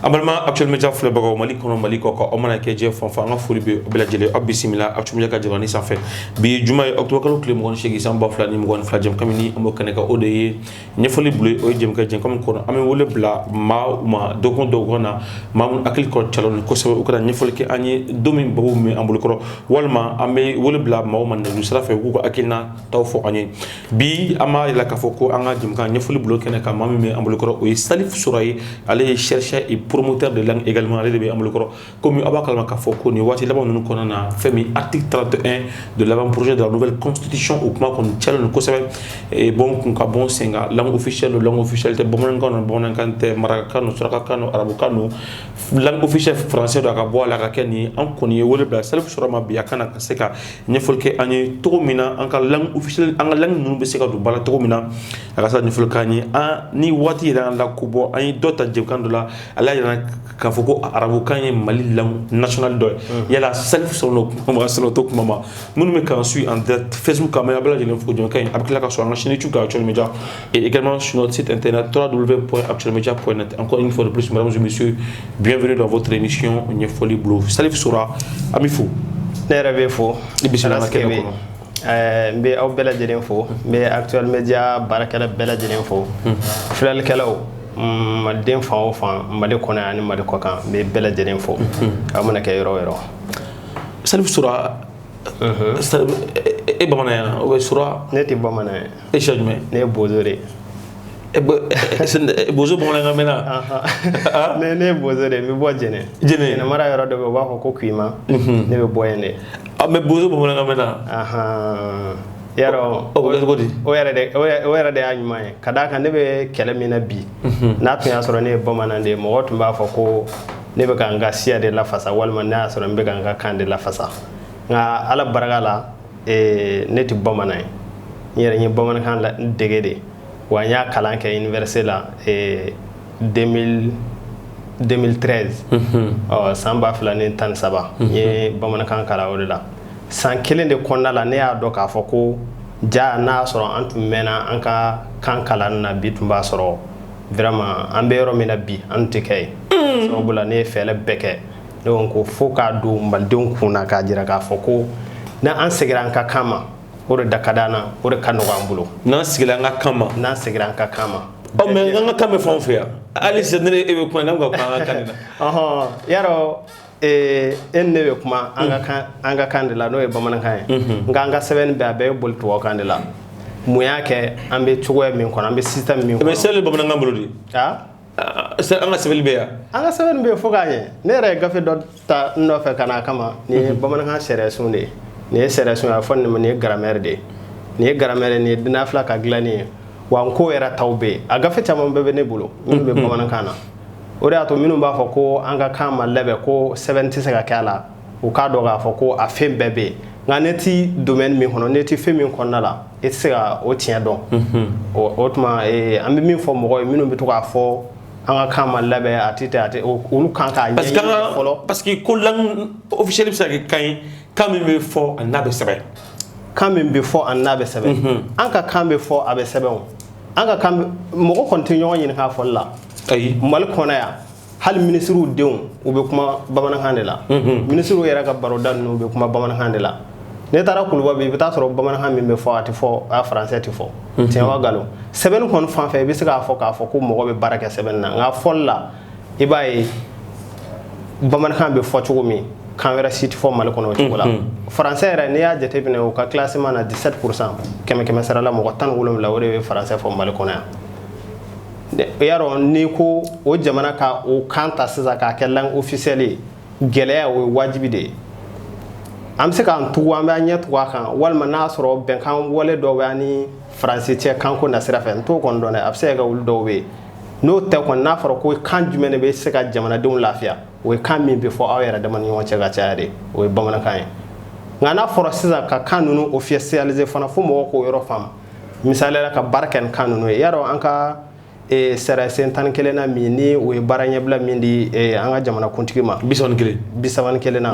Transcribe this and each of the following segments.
An balima Actuel Media filɛbagaw, Mali kɔnɔ, Mali kɔ kan, aw mana kɛ diɲɛ fan fan, an ka foli bɛ aw bɛɛ lajɛlen. Aw bisimila Actuel Media ka jabaranin sanfɛ. Bi ye juma ye, octobre kalo tile 28, san 2022. Jɛmukan min ni an b'o kɛnɛ kan, o de ye ɲɛfɔli bulon. O ye jɛmukan, jɛmukan min kɔnɔ an bɛ wele bila maaw ma dɔgɔkun dɔgɔkun na, maa minnu hakili kɔrɔ calen kosɛbɛ, u kana ɲɛfɔli kɛ an ye don min babu min an bolokɔrɔ, walima an bɛ wele bila maaw ma nɛgɛjuru sira fɛ, u k'u ka hakilina taw fɔ an ye. Bi an b'a yira k'a fɔ ko an ka jɛmukan ɲɛfɔli bulon kɛnɛ kan, maa min bɛ an bolokɔrɔ, o ye Salif Sora ye. Ale ye chercheur et promoteur de langue également. Ale de bɛ an bolokɔrɔ. Komi aw b'a kalama k'a fɔ ko nin waati laban ninnu kɔnɔna na, fɛn min article 31 de l'avant-projet de la nouvelle constitution, o kuma kɔni cayalen don kosɛbɛ. Bon kun ka bɔn sen kan, langue officielle don, langue officielle tɛ, bamanankan don, bamanankan tɛ, marakakan don, surakakan don, arabukan don, langue officielle français don, a ka bɔ a la ka kɛ nin. An kɔni ye wele bila Salif Sora ma bi, a kana ka se ka ɲɛfɔli kɛ an ye cogo min na an ka langue officielle, an ka langue ninnu bɛ se ka don ba la cogo min na. A ka se ka ɲɛfɔli k'an ye. An ni waati yɛrɛ y'an lakobɔ, an ye dɔ ta jɛmukan dɔ la, ale y'a yira k'a fɔ ko arabukan ye Mali langue nationale dɔ ye. Yala Salif sɔnna o kuma ma, sɔnna o to kuma ma? Minnu bɛ k'an suit en direct Facebook kan, a bɛɛ lajɛlen fo. Jɛmukan in a bɛ tila ka sɔrɔ an ka chaîne YouTube kan, Actuel Media, et également sur notre site internet www.actuelmedia.net. Encore une fois de plus, mesdames et messieurs, bienvenue dans votre émission ɲɛfɔli bulon. Salif Sora, an b'i fo. Ne yɛrɛ bɛ fo. I bisimila an ka kɛnɛ kɔnɔ. N bɛ aw bɛɛ lajɛlen fo, n bɛ Actuel Media baarakɛla bɛɛ lajɛlen fo, filɛlikɛlaw, maliden fan o fan, Mali kɔnɔ yan ani Mali kɔ kan, n bɛ bɛɛ lajɛlen fo, aw mana kɛ yɔrɔ o yɔrɔ. Salif Sora, e bamanan yan o bɛ Sora? Ne tɛ bamanan ye. E siya jumɛn? Ne ye bozo de ye. Bozo bamanankan mɛnna? Ne ye bozo de ye, n bɛ bɔ Jɛnɛ. Jɛnɛ. Jɛnɛ mara yɔrɔ dɔ bɛ yen, u b'a fɔ ko Kuyima, ne bɛ bɔ yen de. Ah, mais bozo bamanankan mɛnna? Yarɔ. O bɛ kɛ cogo di? O yɛrɛ de y'a ɲuman ye, ka d'a kan ne bɛ kɛlɛ min na bi, n'a tun y'a sɔrɔ ne ye bamanan de ye, mɔgɔ tun b'a fɔ ko ne bɛ ka n ka siya de lafasa, walima n'a y'a sɔrɔ n bɛ ka n ka kan de lafasa. Nka Ala barika la, ne tɛ bamanan ye. N yɛrɛ n ye bamanankan dege de wa, n y'a kalan kɛ université la 2000 2013, ɔ san 2013, n ye bamanankan kalan. O de la, san kelen de kɔnɔna la, ne y'a dɔn k'a fɔ ko ja n'a y'a sɔrɔ an tun mɛnna an ka kan kalan na bi, tun b'a sɔrɔ vraiment an bɛ yɔrɔ min na bi, an tɛ kɛ yen. Sababu la, ne ye fɛɛrɛ bɛɛ kɛ. Ne ko fo k'a don malidenw kun na, k'a jira k'a fɔ ko n'an seginna an ka kan ma, o de da ka d'an na, o de ka nɔgɔ an bolo. N'an sigira an ka kan ma. N'an seginna an ka kan ma. Ɔ, mais an ka kan bɛ fɔ anw fɛ yan hali sisan. Ne e bɛ kuma, n'an ka kuma an ka kan de la. Ɔhɔn, yarɔ, e ni ne bɛ kuma an ka kan de la, n'o ye bamanankan ye. Nka an ka sɛbɛnni bɛɛ, a bɛɛ bɛ boli tubabukan de la. Mun y'a kɛ? An bɛ cogoya min kɔnɔ, an bɛ système min kɔnɔ. Mais sɛbɛnni bɛ bamanankan bolo de. Ah? An ka sɛbɛnni bɛ yan. An ka sɛbɛnni bɛ yen fo k'a ɲɛ. Ne yɛrɛ ye gafe dɔ ta n nɔfɛ ka na a kama. Nin ye bamanankan sariyasun de ye. Nin ye sariyasun ye, a bɛ fɔ nin ma, nin ye grammaire de ye. Nin ye grammaire, nin ye denafila ka dilanni ye. Wa n ko yɛrɛ taw bɛ yen, a gafe caman bɛɛ bɛ ne bolo minnu bɛ bamanankan na. O de y'a to minnu b'a fɔ ko an ka kan ma labɛn, ko sɛbɛn tɛ se ka kɛ a la, u k'a dɔn k'a fɔ ko a fɛn bɛɛ bɛ yen. Nka ne ti domaine min kɔnɔ, ne ti fɛn min kɔnɔna la, e tɛ se ka o tiɲɛ dɔn. O tuma an bɛ min fɔ mɔgɔw ye minnu bɛ to k'a fɔ an ka kan ma labɛn, a tɛ ten, a tɛ, olu kan k'a Parce que ɲɛɲini an ka fɔlɔ. Parce que ko langue officielle bɛ se ka kɛ kan ye, kan min bɛ fɔ ani n'a bɛ sɛbɛn. Kan min bɛ fɔ ani n'a bɛ sɛbɛn, an ka kan bɛ fɔ, a bɛ sɛbɛn. O an ka kan mɔgɔ kɔni tɛ ɲɔgɔn ɲininka a fɔli la. Ayi. Mali kɔnɔ yan, hali minisiriw denw, u bɛ kuma bamanankan de la. Minisiriw yɛrɛ ka baroda ninnu, u bɛ kuma bamanankan de la. N'i taara Kuluba bi, i bɛ taa sɔrɔ bamanankan min bɛ fɔ, a tɛ fɔ, a français tɛ fɔ. Tiɲɛ wa nkalon? Sɛbɛnni kɔni fan fɛ, i bɛ se k'a fɔ ko mɔgɔ bɛ baara kɛ sɛbɛnni na. Nka fɔli la, i b'a ye bamanankan bɛ fɔ cogo min, kan wɛrɛ si tɛ fɔ Mali kɔnɔ o cogo la. Français yɛrɛ, n'i y'a jateminɛ u ka classement na, 17 %, kɛmɛ kɛmɛ sara la, mɔgɔ 17, o de bɛ français fɔ Mali kɔnɔ yan. I y'a dɔn, n'i ko o jamana ka o kan ta sisan k'a kɛ langue officielle ye, gɛlɛya, o ye wajibi de ye. An bɛ se k'an tugu, an b'an ɲɛ tugu a kan, walima n'a y'a sɔrɔ bɛnkan wale dɔw bɛ an ni Faransi cɛ kanko na sira fɛ, n t'o kɔni dɔn dɛ, a bɛ se ka kɛ olu dɔw bɛ yen. N'o tɛ kɔni, n'a fɔra ko kan jumɛn de bɛ se ka jamanadenw lafiya, o ye kan min bɛ fɔ aw yɛrɛ dama ni ɲɔgɔn cɛ ka caya de, o ye bamanankan ye. Nka n'a fɔra sisan ka kan ninnu officialiser fana, fo mɔgɔw k'o yɔrɔ faamu. Misali la, ka baara kɛ ni kan ninnu ye, yarɔ, an ka sariya sen 11nan min ni o ye baara ɲɛbila min di an ka jamanakuntigi ma. 31. 31 na,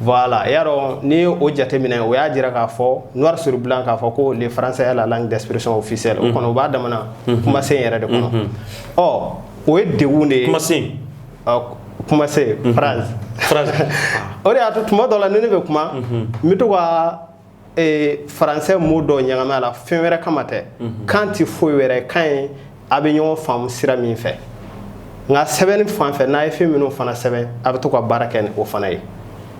voilà. Yarɔ, n'i ye o jateminɛ, o y'a jira k'a fɔ noir sur blanc k'a fɔ ko le français est la langue d'expression officielle. O kɔnɔ, o b'a damana kumasen yɛrɛ de kɔnɔ. Ɔ, o ye degun de ye. Kumasen. Kumasen, phrase. Phrase. O de y'a to tuma dɔ la, ni ne bɛ kuma, n bɛ to ka français mot dɔw ɲagami a la, fɛn wɛrɛ kama tɛ. Kan tɛ foyi wɛrɛ, kan ye a bɛ ɲɔgɔn faamu sira min fɛ. Nka sɛbɛnni fan fɛ, n'a ye fɛn minnu fana sɛbɛn, a bɛ to ka baara kɛ ni o fana ye.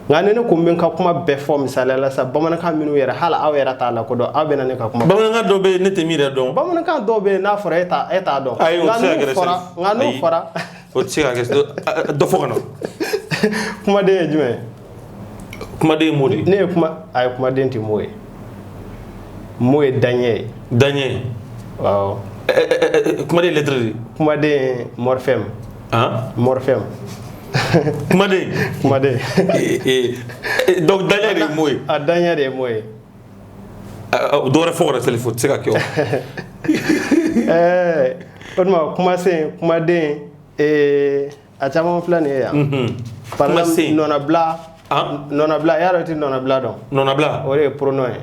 Nka ni ne ko n bɛ n ka kuma bɛɛ fɔ, misaliya la sisan, bamanankan minnu yɛrɛ, hali aw yɛrɛ t'a lakodɔn, aw bɛ na ne ka kuma. Bamanankan dɔ bɛ yen, ne tɛ min yɛrɛ dɔn. Bamanankan dɔw bɛ yen, n'a fɔra, e t'a dɔn. Ayi, o tɛ se ka kɛ dɛ. Nka n'o Ayi. fɔra. O tɛ se ka kɛ. Dɔ fɔ ka na. Kumaden ye jumɛn ye? Kumaden ye mot de ye. Ne ye kuma, a ye kumaden tɛ mot ye, mot ye daɲɛ ye. Daɲɛ. Awɔ. Kumaden ye lettre de ye. Kumaden ye morphème. Han? Morphème. Kumaden. Kumaden. Donc daɲɛ de ye mot ye. A daɲɛ de ye mot ye. Dɔ wɛrɛ fɔ ka na, Salif, o tɛ se ka kɛ o. O tuma kumasen, kumaden, a caman filɛ nin ye yan. Par exemple, Kumasen. Nɔnabila. Han? Nɔnabila, y'a dɔn i tɛ nɔnabila dɔn? Nɔnabila. O de ye pronom ye.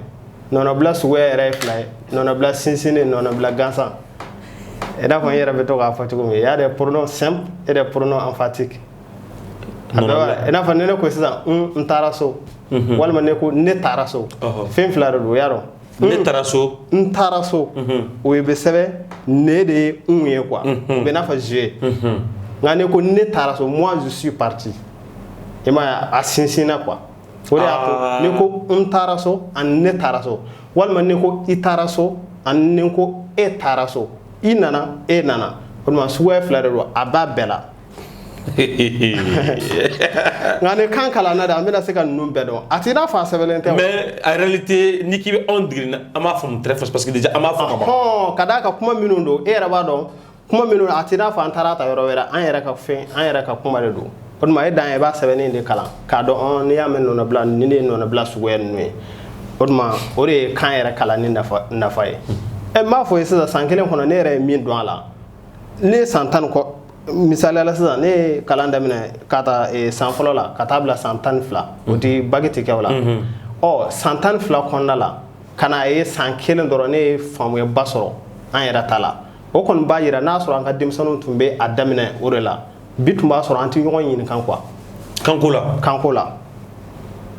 Nɔnabila suguya yɛrɛ ye fila ye: nɔnabila sinsinnen, nɔnabila gansan. I n'a fɔ n yɛrɛ bɛ to k'a fɔ cogo min, il y a des pronoms simples et des pronoms emphatiques. A bɛɛ b'a i n'a fɔ ni ne ko sisan n taara so, walima ne ko ne taara so, fɛn fila de don, y'a dɔn? Ne taara so. N taara so, o bɛ sɛbɛn ne de ye n ye quoi, o bɛ i n'a fɔ je. Nka ne ko ne taara so, moi je suis parti, i m'a ye, a sinsinna quoi. O de y'a to ne ko n taara so ani ne taara so, walima ne ko i taara so ani ne ko e taara so, i nana, e nana, o tuma suguya fila de don, a b'a bɛɛ la. Nka ni kan kalanna de, an bɛna se ka ninnu bɛɛ dɔn. A t'i n'a fɔ a sɛbɛnlen tɛ o. Mais en réalité, n'i k'i bɛ anw dege, an b'a faamu très fort, parce que déjà an b'a fɔ ka ban. Hɔn, ka d'a kan kuma minnu don, e yɛrɛ b'a dɔn kuma minnu don, a t'i n'a fɔ an taara ta yɔrɔ wɛrɛ, an yɛrɛ ka fɛn, an yɛrɛ ka kuma de don. O tuma e dan ye i b'a sɛbɛnni de kalan k'a dɔn, n'i y'a mɛn nɔnɔbila, nin de ye nɔnɔbila suguya ninnu ye. O tuma o de ye kan yɛrɛ kalanni nafa ye. N b'a fɔ ye sisan, san kelen kɔnɔ, ne yɛrɛ ye min dɔn a la, ne ye san 10 ni kɔ, misaliya la sisan, ne ye kalan daminɛ ka taa san fɔlɔ la ka taa bila san 12, o ti bac ti kɛ o la. Ɔ, san 12 kɔnɔna la, ka na ye san kelen dɔrɔn, ne ye faamuyaba sɔrɔ an yɛrɛ ta la. O kɔni b'a yira n'a sɔrɔ an ka denmisɛnninw tun bɛ a daminɛ o de la, bi tun b'a sɔrɔ an tɛ ɲɔgɔn ɲininka quoi. Kanko la. Kanko la,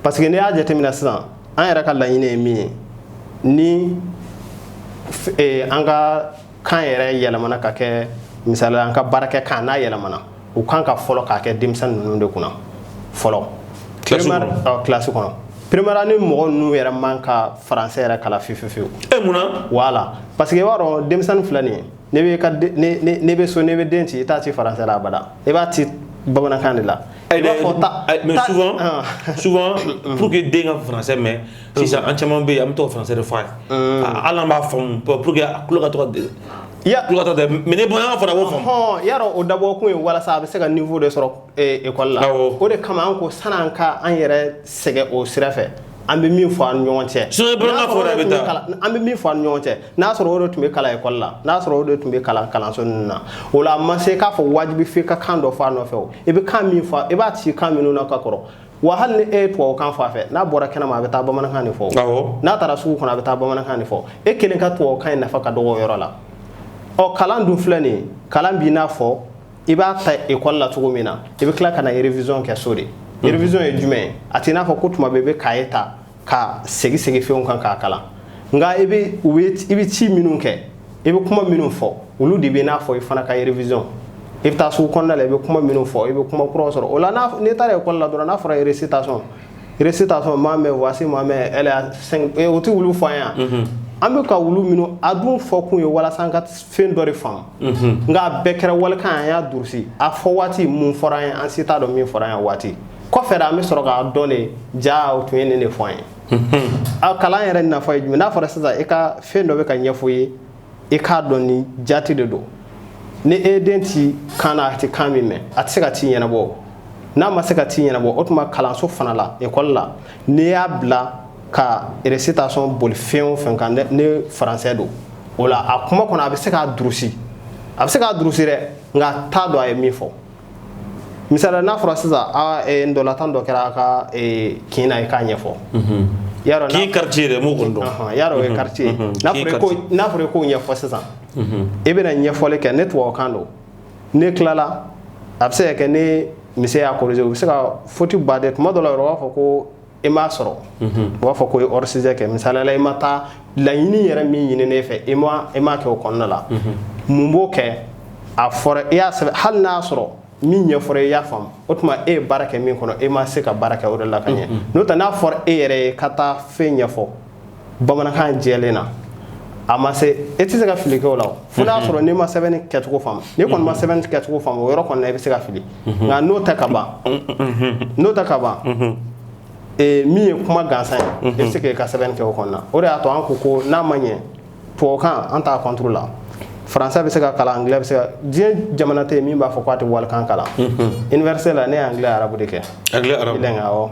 parce que n'i y'a jateminɛ sisan, an yɛrɛ ka laɲini ye min ye, ni an ka kan yɛrɛ yɛlɛmana ka kɛ, misali la, an ka baarakɛ kan n'a yɛlɛmana, u kan ka fɔlɔ k'a kɛ denmisɛnnin ninnu de kunna fɔlɔ. Kilasi Primaire- kɔnɔ. Ɔ, kilasi kɔnɔ, primaire ni mɔgɔ ninnu yɛrɛ man ka français yɛrɛ kalan fiyewu fiyewu. E, mun na? Voilà, parce que i b'a dɔn, denmisɛnnin filɛ nin ye, ne bɛ ka ne ne ne bɛ so, ne bɛ den ci, i t'a ci français la abada, i b'a ci bamanankan de la. I b'a fɔ ta Mais ta souvent, ah. souvent, pour que den ka français mɛn, sisan an caman bɛ yen, an bɛ to ka français de fɔ a ye. Hali an b'a faamu, pour que a tulo ka to ka Ya tulo ka to ka, mais ni bamanankan fɔra, a b'o faamu. Hɔn, yarɔ, o dabɔ kun ye walasa a bɛ se ka niveau de sɔrɔ école la. O de kama an ko san'an ka an yɛrɛ sɛgɛn o sira fɛ, an bɛ min fɔ an ni ɲɔgɔn cɛ. Sinon, bamanankan N'a sɔrɔ o fɔra, de a bɛ tun bɛ taa. kalan, an bɛ min fɔ an ni ɲɔgɔn cɛ, n'a sɔrɔ o de tun bɛ kalan école la, n'a sɔrɔ o de tun bɛ kalan kalanso ninnu na, o la a ma se k'a fɔ wajibi f'i ka kan dɔ fɔ a nɔfɛ. O i bɛ kan min fɔ, i b'a ci kan minnu na ka kɔrɔ wa, hali ni e ye tubabukan fɔ a fɛ, n'a bɔra kɛnɛma, a bɛ taa bamanankan de fɔ. N'a taara sugu kɔnɔ, a bɛ taa bamanankan de fɔ. E kelen ka tubabukan in nafa ka dɔgɔ o yɔrɔ la. Ɔ, kalan dun filɛ nin ye, kalan b'i n'a fɔ i b'a ta école la cogo min na, i bɛ tila ka na révision kɛ so de. Révision ye jumɛn ye? A t'i n'a fɔ ko tuma bɛɛ i bɛ cahier ta ka segin segin fɛnw kan k'a kalan, nka i bɛ u bɛ i bɛ ci minnu kɛ, i bɛ kuma minnu fɔ, olu de bɛ n'a fɔ i fana ka révision. I bɛ taa sugu kɔnɔna la, i bɛ kuma minnu fɔ, i bɛ kuma kuraw sɔrɔ o la. N'a n'i taara école la dɔrɔn, n'a fɔra récitation, récitation, ma mɛn, voici ma mɛn, elle a cinq, o tɛ olu fɔ an ye yan. An bɛ ka wulu minnu a dun fɔ kun ye walasa an ka fɛn dɔ de faamu, nka a bɛɛ kɛra walikan, an y'a durusi a fɔ waati. Mun fɔra an ye? An si t'a dɔn min fɔra an ye waati kɔfɛ de, an bɛ sɔrɔ k'a dɔn de ja, o tun ye nin de fɔ an ye. A kalan yɛrɛ nafa ye jumɛn? N'a fɔra sisan i ka fɛn dɔ bɛ ka ɲɛfɔ i ye, i k'a dɔn ni jaati de don. Ni e den ti kan na, a tɛ kan min mɛn, a tɛ se ka ci ɲɛnabɔ. N'a ma se ka ci ɲɛnabɔ, o tuma kalanso fana la, école la, n'i y'a bila ka récitation boli fɛn o fɛn kan, ne français don o la, a kuma kɔnɔ, a bɛ se k'a durusi, a bɛ se k'a durusi dɛ, nka a t'a dɔn a ye min fɔ. Misali, n'a fɔra sisan a ndolantan dɔ kɛra a ka kin na, i k'a ɲɛfɔ. Yarɔ, Kin quartier dɛ, m'o kɔni dɔn. Yarɔ, o ye quartier ye. N'a Kin fɔra ko quartier. N'a fɔra i k'o ɲɛfɔ sisan, i bɛna ɲɛfɔli kɛ ne tubabukan don, ne tilala A bɛ se ka kɛ ni monsieur y'a corriger, u bɛ se ka faute baden. Tuma dɔ la yɛrɛ, u b'a fɔ ko i m'a sɔrɔ, u b'a fɔ ko i ye hors sujet kɛ. Misaliya la, i ma taa laɲini yɛrɛ min ɲini e fɛ, i ma kɛ o kɔnɔna la. Mun b'o kɛ? A fɔra i y'a sɛbɛn, hali n'a y'a sɔrɔ min ɲɛfɔra i y'a faamu, o tuma e ye baara kɛ min kɔnɔ, e ma se ka baara kɛ o de la ka ɲɛ. N'o tɛ, n'a fɔra e yɛrɛ ye ka taa fɛn ɲɛfɔ bamanankan jɛlen na, a ma se, e tɛ se ka fili kɛ o la. O fo n'a sɔrɔ n'i ma sɛbɛnni kɛcogo faamu. N'i kɔni ma sɛbɛnni kɛcogo faamu, o yɔrɔ kɔni na, i bɛ se ka fili. Nka n'o tɛ ka ban, n'o tɛ ka ban, min ye kuma gansan ye, i bɛ se k'i ka sɛbɛnni kɛ o kɔnɔna. O de y'a to an ko ko n'a ma ɲɛ, tubabukan an t'a contre la, français bɛ se ka kalan, anglais bɛ se ka. Diɲɛ jamana tɛ yen min b'a fɔ k'a tɛ walikan kalan. Université la, ne ye anglais, arabu de kɛ. Anglais, arabu. Awɔ,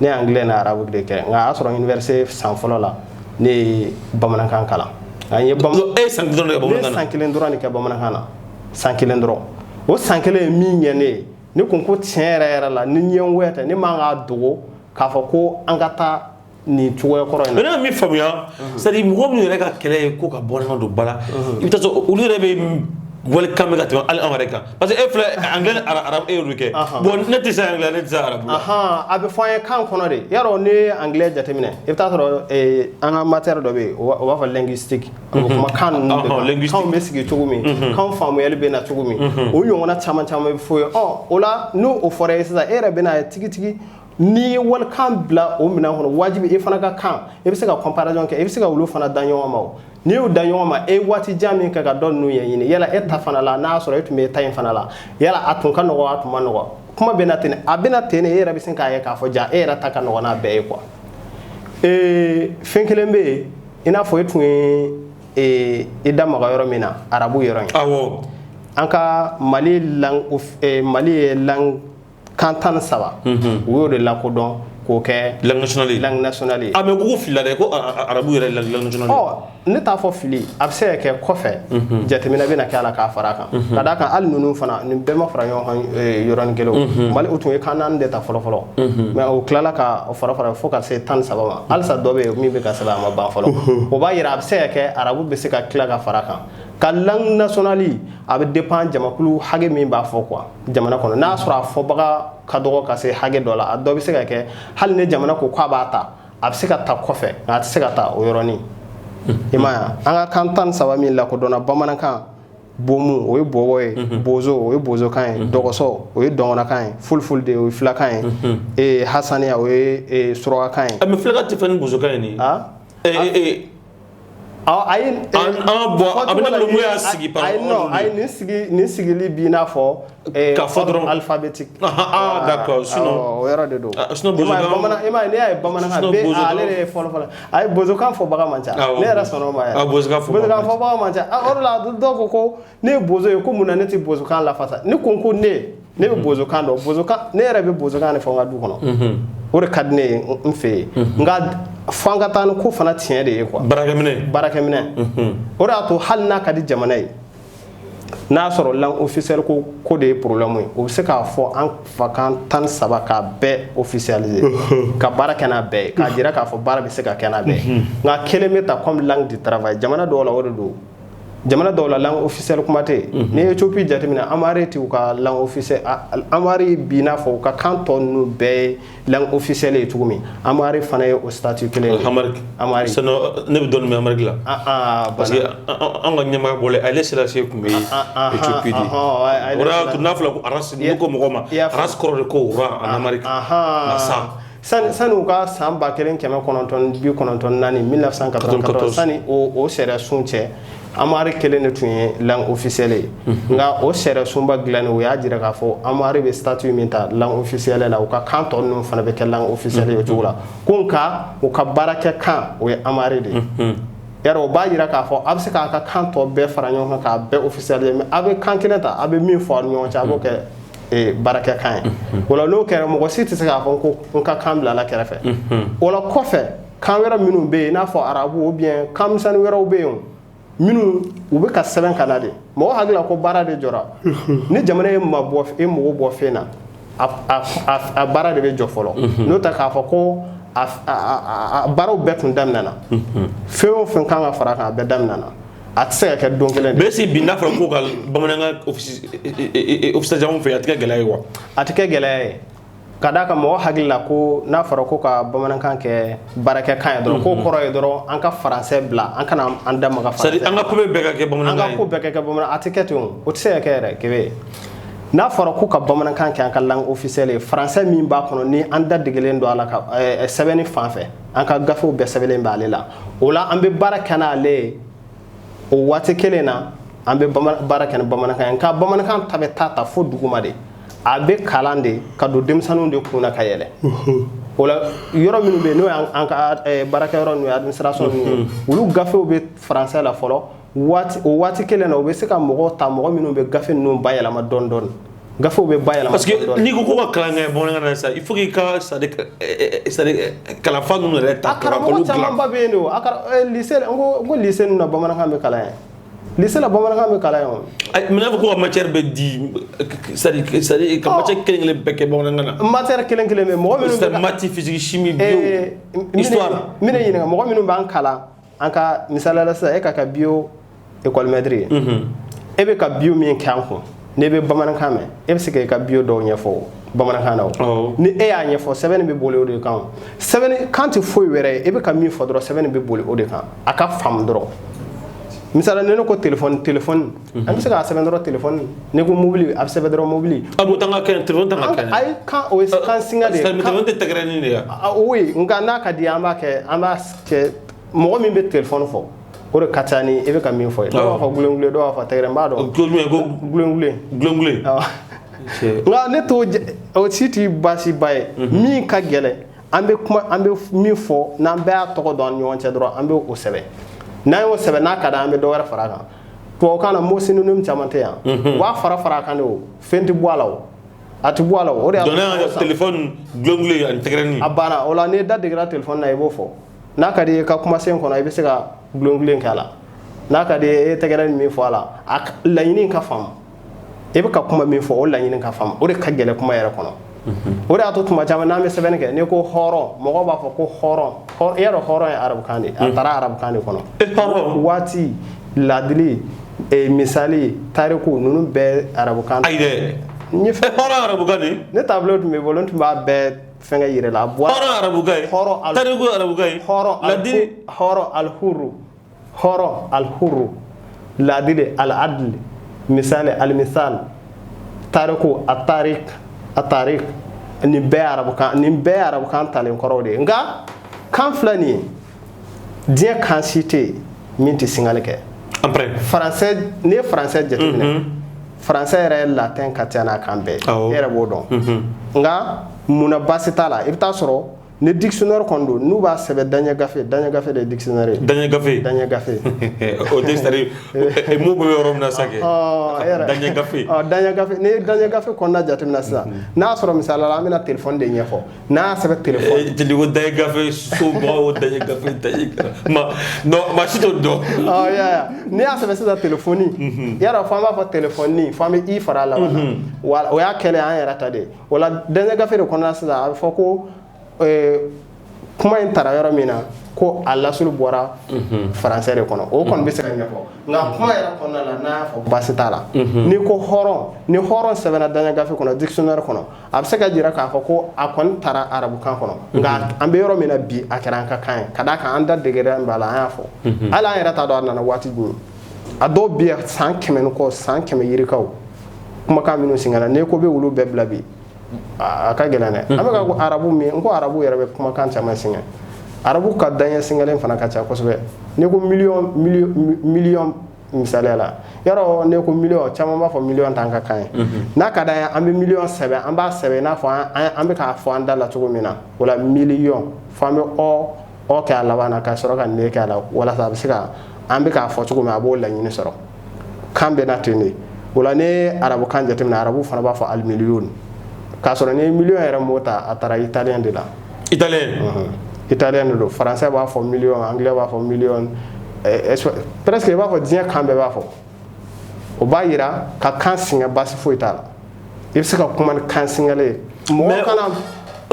ne ye anglais ni arabu de kɛ. Nka a y'a sɔrɔ université san fɔlɔ la, ne ye bamanankan kalan. Nka n ye E ye san 1 dɔrɔn de kɛ Ne ye bamanankan na? San 1 dɔrɔn de kɛ bamanankan na, san 1 dɔrɔn. O san 1 ye min ɲɛ ne ye, ne ko ko tiɲɛ yɛrɛ yɛrɛ la, ni ɲɛngoya tɛ, ne man k'a dogo k'a fɔ ko an ka taa nin cogoya kɔrɔ in Mais na. ne ma min faamuya, c'est à dire mɔgɔ minnu yɛrɛ ka kɛlɛ ye ko ka bamanankan don ba la, i bɛ taa sɔrɔ olu yɛrɛ bɛ walikan mɛn ka tɛmɛ hali anw yɛrɛ kan, parce que e filɛ, anglais ni arabu, e y'olu kɛ. Bon, ne tɛ se anglais, ne tɛ se arabu la. Ahan, a bɛ fɔ an ye kan kɔnɔ de. Yarɔ, n'i ye anglais jateminɛ, i bɛ taa sɔrɔ an ka matière dɔ bɛ yen, u b'a fɔ linguistique, a bɛ kuma kan ninnu de kan. Linguistique. Kanw bɛ sigi cogo min, kan faamuyali bɛ na cogo min, o ɲɔgɔnna caman caman bɛ fɔ ye. Ɔ, o la, n'o o fɔra e ye sisan, e yɛrɛ bɛ n'a ye tigitigi. N'i ye walikan bila o minɛn kɔnɔ, wajibi e fana ka kan, i bɛ se ka comparaison kɛ, i bɛ se ka olu fana da ɲɔgɔn ma. O n'i y'o da ɲɔgɔn ma, e ye waati jan min kɛ ka dɔ ninnu ɲɛɲini, yala e ta fana la, n'a y'a sɔrɔ e tun bɛ e ta in fana la, yala a tun ka nɔgɔn, a tun ma nɔgɔn, kuma bɛ na ten, a bɛ na ten de. E yɛrɛ bɛ sin k'a ye k'a fɔ ja e yɛrɛ ta ka nɔgɔn n'a bɛɛ ye quoi. Fɛn kelen bɛ yen, i n'a fɔ e tun ye i da maga yɔrɔ min na, arabu yɔrɔ in. An ka Mali langue Mali ye langue kan 13, u y'o de lakodɔn k'o kɛ Langue nationale ye. Langue nationale ye. Ah, mais ko filila dɛ, ko arabu yɛrɛ ye langue nationale ye. Ɔ, ne t'a fɔ fili, a bɛ se ka kɛ kɔfɛ jateminɛ bɛna kɛ a la k'a fara a kan, ka d'a kan hali ninnu fana, nin bɛɛ ma fara ɲɔgɔn kan yɔrɔnin kelen. O Mali, o tun ye kan naani de ta fɔlɔ fɔlɔ, mais o tilala ka fara fara fo ka se 13 ma. Halisa dɔ bɛ yen min bɛ ka sɛbɛn, a ma ban fɔlɔ. O b'a yira a bɛ se ka kɛ arabu bɛ se ka tila ka fara a kan. Ka langue nationale, a bɛ dépend jamakulu hakɛ min b'a fɔ quoi jamana kɔnɔ. N'a sɔrɔ a fɔbaga ka dɔgɔ ka se hakɛ dɔ la, a dɔ bɛ se ka kɛ hali ni jamana ko k'a b'a ta, a bɛ se ka ta kɔfɛ, nka a tɛ se ka ta o yɔrɔnin. I m'a ye wa? An ka kan 13 min lakodɔnna, bamanankan, bomu, o ye bɔbɔ ye, bozo, o ye bozokan ye, dɔgɔsɔ, o ye dɔgɔnɔkan ye, fulfulde, o ye filakan ye, hasaniya, o ye surakakan ye. Ah, mais filakan tɛ fɛn ni bozokan ye nin ye. Ah. Eh, Awɔ, ayi. An bon, a bɛ ne bolo mun y'a sigi par Ayi, non, ayi, nin sigili b'i n'a fɔ K'a fɔ dɔrɔn. Alphabétique. Ah, d'accord, sinon Awɔ, o yɔrɔ de don. Ah, sinon I m'a ye, bozokan bamanan, i m'a ye, n'i y'a ye bamanankan Sinon bɛɛ bozokan ale de ye fɔlɔ fɔlɔ. Ayi, bozokan fɔbaga man ca. Ne yɛrɛ sɔnna o ma yɛrɛ. Ah, bozokan fɔbaga Bozokan man ca. fɔbaga man ca. Ah, o de la dɔw ko ko ne ye bozo ye, ko mun na ne tɛ bozokan lafasa? Ne ko ko ne bɛ bozokan dɔn, bozokan, ne yɛrɛ bɛ bozokan de fɔ n ka du kɔnɔ. O de ka di ne ye n fɛ yen. Nka fo an ka taa ni ko fana tiɲɛ de ye quoi. Baarakɛminɛ. Baarakɛminɛ. O de y'a to hali n'a ka di jamana ye, n'a sɔrɔ langue officielle ko ko de ye problème ye, o bɛ se k'a fɔ an fakan 13 k'a bɛɛ officialiser, ka baara kɛ n'a bɛɛ ye, k'a jira k'a fɔ baara bɛ se ka kɛ n'a bɛɛ ye. Nka kelen bɛ ta comme langue de travail. Jamana dɔw la, o de don. Jamana dɔw la, langue officielle kuma tɛ yen. N'i ye Éthiopie jateminɛ, Amharique tɛ u ka langue officielle. Amharique b'i n'a fɔ u ka kan tɔ ninnu bɛɛ ye langue officielle ye cogo min, Amharique fana ye o statut kelen ye. Amharique. Amharique. Sinon ne bɛ dɔɔnin mɛn Amharique la. Ah ah. Parce que an ka ɲɛmaaya bɔlen, Haile Selassie tun bɛ Éthiopie de. O de y'a to n'a fɔra ko Ras, n'u ko mɔgɔ ma I y'a faamu. Ras kɔrɔ de ko roi en Amharique. Masa. Sani u ka san 1994, 1994, sani o sariya sun cɛ, Amharique kelen de tun ye langue officielle ye. Nka o sariya sunba dilanni, o y'a jira k'a fɔ Amharique bɛ statut min ta langue officielle la, u ka kan tɔ ninnu fana bɛ kɛ langue officielle ye o cogo la. Ko nka u ka baarakɛ kan, o ye Amharique de ye. Yarɔ, o b'a jira k'a fɔ a bɛ se k'a ka kan tɔ bɛɛ fara ɲɔgɔn kan k'a bɛɛ officialiser, mais a bɛ kan kelen ta, a bɛ min fɔ aw ni ɲɔgɔn cɛ, a b'o kɛ baarakɛ kan ye. O la, n'o kɛra, mɔgɔ si tɛ se k'a fɔ ko n ka kan bilala kɛrɛfɛ. O la kɔfɛ, kan wɛrɛ minnu bɛ yen, i n'a fɔ arabu ou bien kan misɛnnin wɛrɛw bɛ yen o, minnu u bɛ ka sɛbɛn ka na de, mɔgɔ hakili la ko baara de jɔra. Ni jamana ye ma bɔ, e mago bɔ fɛn na, a baara de bɛ jɔ fɔlɔ. N'o tɛ k'a fɔ ko a baaraw bɛɛ tun daminɛna, fɛn o fɛn kan ka fara a kan, a bɛɛ daminɛna. A tɛ se ka kɛ don kelen de. Bɛ se bi, n'a fɔra ko ka bamanankan office anw fɛ, a tɛ kɛ gɛlɛya ye wa? A tɛ kɛ gɛlɛya ye, ka d'a kan mɔgɔ hakili la ko n'a fɔra ko ka bamanankan kɛ baarakɛkan ye dɔrɔn, k'o kɔrɔ ye dɔrɔn an ka faransɛ bila, an kana an da maga C'est à dire faransɛ. an ka ko bɛɛ ka kɛ An bamanankan ka ye. ko bɛɛ ka kɛ bamanan, a tɛ kɛ ten. O tɛ se ka kɛ yɛrɛ. Kebe, n'a fɔra ko ka bamanankan kɛ an ka langue officielle ye, faransɛ min b'a kɔnɔ ni an da degelen don a la ka sɛbɛnni fan fɛ, an ka gafew bɛɛ sɛbɛnlen bɛ ale la, o la an bɛ baara kɛ n'ale ye. O waati kelen na, an bɛ baara kɛ ni bamanankan ye. Nka bamanankan ta bɛ taa ta fo duguma de, a bɛ kalan de ka don denmisɛnninw de kun na ka yɛlɛ. O la, yɔrɔ minnu bɛ yen, n'o y'an ka baarakɛyɔrɔ ninnu ye, administration ninnu ye, olu gafew bɛ faransɛ la fɔlɔ. Waati o waati kelen na, u bɛ se ka mɔgɔw ta, mɔgɔ minnu bɛ gafe ninnu bayɛlɛma dɔɔni dɔɔni, gafew bɛ bayɛlɛma Parce que dɔɔni dɔɔni. n'i ko ko ka kalan kɛ bamanankan na sisan, il faut k'i ka, c'est à dire, kalanfa ninnu yɛrɛ ta A karamɔgɔ camanba bɛ yen de. O a lycée, n ko lycée ninnu na, bamanankan bɛ kalan yen. Lycée la, bamanankan bɛ kalan yen o. Mais n'a fɔ ko ka matière bɛ di, c'est à dire ka matière kelen kelen bɛɛ kɛ bamanankan na. Matière kelen kelen bɛ mɔgɔ minnu C'est bɛ maths, physique, chimie, bio, histoire. N bɛna ɲininka, mɔgɔ minnu b'an kalan, an ka misaliya la sisan, e ka kɛ bio école maître ye, e bɛ ka bio min kɛ an kun, n'e bɛ bamanankan mɛn, e bɛ se k'e ka bio dɔw ɲɛfɔ bamanankan na. O ni e y'a ɲɛfɔ, sɛbɛnni bɛ boli o de kan. O sɛbɛnni kan tɛ foyi wɛrɛ ye, e bɛ ka min fɔ dɔrɔn, sɛbɛnni bɛ boli o de kan, a ka faamu dɔrɔn. Misali, ni ne ko téléphone, téléphone, an bɛ se k'a sɛbɛn dɔrɔn téléphone. N'i ko mobili, a bɛ sɛbɛn dɔrɔn mobili. A b'o t'an ka kɛ téléphone t'an ka kɛ. Ayi, kan o ye kan singa de ye. Téléphone tɛ tɛgɛrɛnin de ye. Oui, nka n'a ka di ye, an b'a kɛ. Mɔgɔ min bɛ téléphone fɔ, o de ka ca ni e bɛ ka min fɔ ye. Dɔw b'a fɔ gulengulen, dɔw b'a fɔ tɛgɛrɛ, n b'a dɔn. Ko jumɛn ko? Gulengulen. Gulengulen. Nka ne t'o, o si t'i baasiba ye. Min ka gɛlɛn, an bɛ kuma, an bɛ min fɔ, n'an bɛɛ y'a tɔgɔ dɔn an ni ɲɔgɔn cɛ dɔrɔn, an bɛ o sɛbɛn. N'an y'o sɛbɛn, n'a ka d'an, an bɛ dɔ wɛrɛ fara a kan. Tubabukan na, mot synonyme caman tɛ yan, u b'a fara fara a kan de. O fɛn tɛ bɔ a la, o a tɛ bɔ a la. O de y'a Donc n'an ka téléphone, gulengulen ani tɛgɛrɛnin. A banna. O la, n'i da degera téléphone na, i b'o fɔ. N'a ka di ye, ka kumasen kɔnɔ, i bɛ se ka gulengulen kɛ a la. N'a ka di ye, e ye tɛgɛrɛ min fɔ a la, a laɲini ka faamu. I bɛ ka kuma min fɔ, o laɲini ka faamu, o de ka gɛlɛn kuma yɛrɛ kɔnɔ. O de y'a to tuma caman n'an bɛ sɛbɛnni kɛ, n'i ko hɔrɔn, mɔgɔw b'a fɔ ko hɔrɔn. I y'a dɔn, hɔrɔn ye arabukan de ye, a taara arabukan de kɔnɔ. Waati, ladili, misali, tariku, ninnu bɛɛ arabukan. Ayi dɛ. N ye fɛn Hɔrɔn arabukan de. Ne taabolo tun bɛ bolo, n tun b'a bɛɛ fɛnkɛ yɛrɛ la. A bɔra Hɔrɔn arabukan ye. Hɔrɔn Tariku arabukan ye. Hɔrɔn. Ladili. Hɔrɔn alhuru, hɔrɔn alhuru, ladili al-adl, misali al-misal, tariku at-tarik, at-tarik. Nin bɛɛ ye arabukan, nin bɛɛ ye arabukan talen kɔrɔw de ye. Nka kan filɛ nin ye, diɲɛ kan si tɛ yen min tɛ singali kɛ. Après. Faransɛ, n'i ye faransɛ jateminɛ, faransɛ yɛrɛ latin ka ca n'a kan bɛɛ ye, e yɛrɛ b'o dɔn. Nka munna baasi t'a la? I bɛ taa sɔrɔ ni dictionnaire kɔni don, n'u b'a sɛbɛn daɲɛ gafe, daɲɛ gafe de ye dictionnaire ye. Daɲɛ gafe. Daɲɛ gafe. O tɛ, c'est à dire mot bɛ yɔrɔ min na sa kɛ. Daɲɛ gafe. Daɲɛ gafe, n'i ye daɲɛ gafe kɔnɔna jateminɛ sisan, n'a y'a sɔrɔ misali la, an bɛna téléphone de ɲɛfɔ, n'a y'a sɛbɛn téléphone. Jeli ko daɲɛ gafe, so mɔgɔw daɲɛ gafe, daɲɛ ma non, maa si t'o dɔn. Ɔ ya, n'i y'a sɛbɛn sisan téléphone, i y'a dɔn, f'an b'a fɔ téléphone, f'an bɛ i fara a laban na wa, o y'a kɛlen an yɛrɛ ta de ye. O la, daɲɛ gafe de kɔnɔna sisan, a bɛ fɔ ko kuma in tara yɔrɔ min na, ko a lasulu bɔra faransɛ de kɔnɔ, o kɔni bɛ se ka ɲɛfɔ. Nka kuma yɛrɛ kɔnɔna la, n'a y'a fɔ, baasi t'a la. N'i ko hɔrɔn, ni hɔrɔn sɛbɛnna daɲɛ gafe kɔnɔ, dictionnaire kɔnɔ, a bɛ se ka jira k'a fɔ ko a kɔni tara arabukan kɔnɔ. Nka an bɛ yɔrɔ min na bi, a kɛra an ka kan ye, ka d'a kan an da degera min b'a la, an y'a fɔ. Hali an yɛrɛ t'a dɔn a nana waati jumɛn. A dɔw bɛ yan, san 100 ni kɔ, san 100 yirikaw, kumakan minnu singana, n'i ko bɛ olu bɛɛ bila bi, a ka gɛlɛn dɛ. An bɛ ka ko arabu min, n ko arabu yɛrɛ bɛ kumakan caman singɛ. Arabu ka daɲɛ singɛlen fana ka ca kosɛbɛ. N'i ko miliyɔn, miliyɔn misaliya la, yarɔ, n'i ko miliyɔn, caman b'a fɔ miliyɔn t'an ka kan ye. N'a ka d'an ye, an bɛ miliyɔn sɛbɛn, an b'a sɛbɛn i n'a fɔ an bɛ k'a fɔ an da la cogo min na. O la, miliyɔn, fo an bɛ ɔ ɔ kɛ a laban na, ka sɔrɔ ka ne kɛ a la, walasa a bɛ se ka an bɛ k'a fɔ cogo min, a b'o laɲini sɔrɔ. Kan bɛ na ten de. O la, n'i ye arabukan jateminɛ, arabu fana b'a fɔ alimiliyɔn, k'a sɔrɔ n'i ye miliyɔn yɛrɛ mot ta, a taara italien de la. Italien. Italien de don. Français b'a fɔ miliyɔn, anglais b'a fɔ miliyɔn, presque i b'a fɔ diɲɛ kan bɛɛ b'a fɔ. O b'a yira ka kan singɛ, baasi foyi t'a la, i bɛ se ka kuma ni kan singɛlen ye. Mɔgɔ kana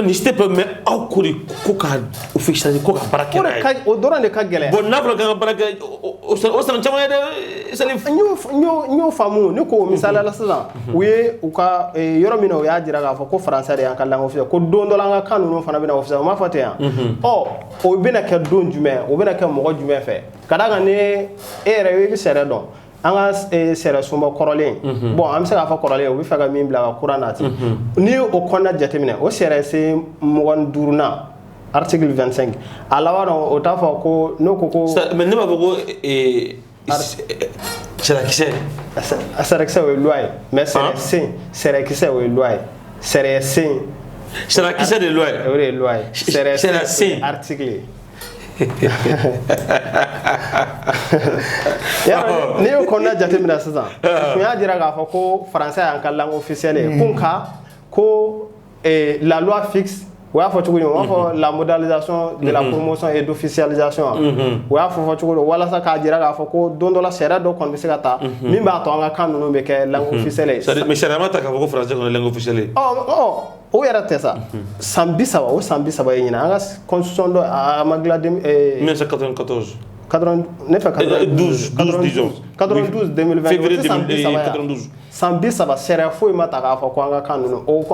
Nin si tɛ problème, mais aw ko de ko ka officialiser, ko ka baara kɛ n'a ye. O dɔrɔn de ka gɛlɛn. Bon, n'a fɔra k'an ka baara kɛ, o san caman ye dɛ, Salif. N y'o faamu. Ne ko misaliya la sisan, u ye u ka yɔrɔ min na, u y'a jira k'a fɔ ko français de y'an ka langue officielle, ko don dɔ la an ka kan ninnu fana bɛna officiel. U m'a fɔ ten yan? Ɔ, o bɛna kɛ don jumɛn? O bɛna kɛ mɔgɔ jumɛn fɛ? Ka d'a kan ni e yɛrɛ i bɛ sariya dɔn, an ka sariya sunba kɔrɔlen, bon, an bɛ se k'a fɔ kɔrɔlen, u bɛ fɛ ka min bila ka kura nati, n'i ye o kɔnɔna jateminɛ, o sariya sen 25nan, article 25, a laban na, o t'a fɔ ko n'o ko Mais ne b'a fɔ ko sariyakisɛ. Sariyakisɛ, o ye loi ye, mais sariya sen, sariyakisɛ, o ye loi ye, sariya sen. Sariyakisɛ de ye loi ye. O de ye loi ye. Sariya sen. Article ye. N'i y'o kɔnɔna jateminɛ sisan, kun y'a jira k'a fɔ ko français y'an ka langue officielle ye, ko nka ko la loi fixe, u y'a fɔ cogo di? U b'a fɔ la modernisation de la promotion et d'officialisation. U y'a fɔ cogo di? Walasa k'a jira k'a fɔ ko don dɔ la, sariya dɔ kɔni bɛ se ka ta min b'a to an ka kan ninnu bɛ kɛ langue officielle ye. Mais sariya ma ta k'a fɔ ko français kɔni ye langue officielle ye. Ɔ ɔ, o yɛrɛ tɛ sa. San 30, o san 30 ye ɲinan, an ka constitution dɔ a ma dilan 1994. 80, ne fɛ. 12, 12, disons. 92, 2020. Février San 30 ya. 92. San 30, sariya foyi ma ta k'a fɔ ko an ka kan ninnu, o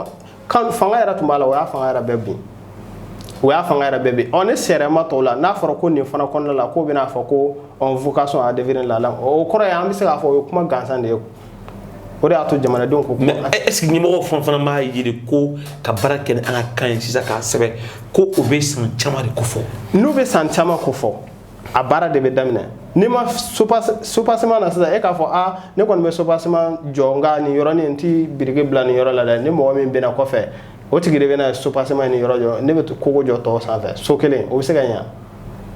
kan fanga yɛrɛ tun b'a la, o y'a fanga yɛrɛ bɛɛ bin, o y'a fanga yɛrɛ bɛɛ bin. Ɔ, ni sariya ma ta o la, n'a fɔra ko nin fana kɔnɔna la, k'o bɛna fɔ ko en vocation à devenir la langue, o kɔrɔ ye an bɛ se k'a fɔ o ye kuma gansan de ye. O de y'a to jamanadenw ko. Mais est ce que ɲɛmɔgɔw fana m'a ye de ko ka baara kɛ ni an ka kan ye sisan k'a sɛbɛn, ko o bɛ san caman de ko fɔ? N'u bɛ san caman ko fɔ, a baara de bɛ daminɛ. N'i ma soubassement na sisan, e k'a fɔ a ne kɔni bɛ soubassement jɔ, nka nin yɔrɔnin n ti biriki bila nin yɔrɔ la dɛ. Ni mɔgɔ min bɛna kɔfɛ, o tigi de bɛna soubassement nin yɔrɔ jɔ, ne bɛ kogo jɔ tɔw sanfɛ, so kelen o bɛ se ka ɲa?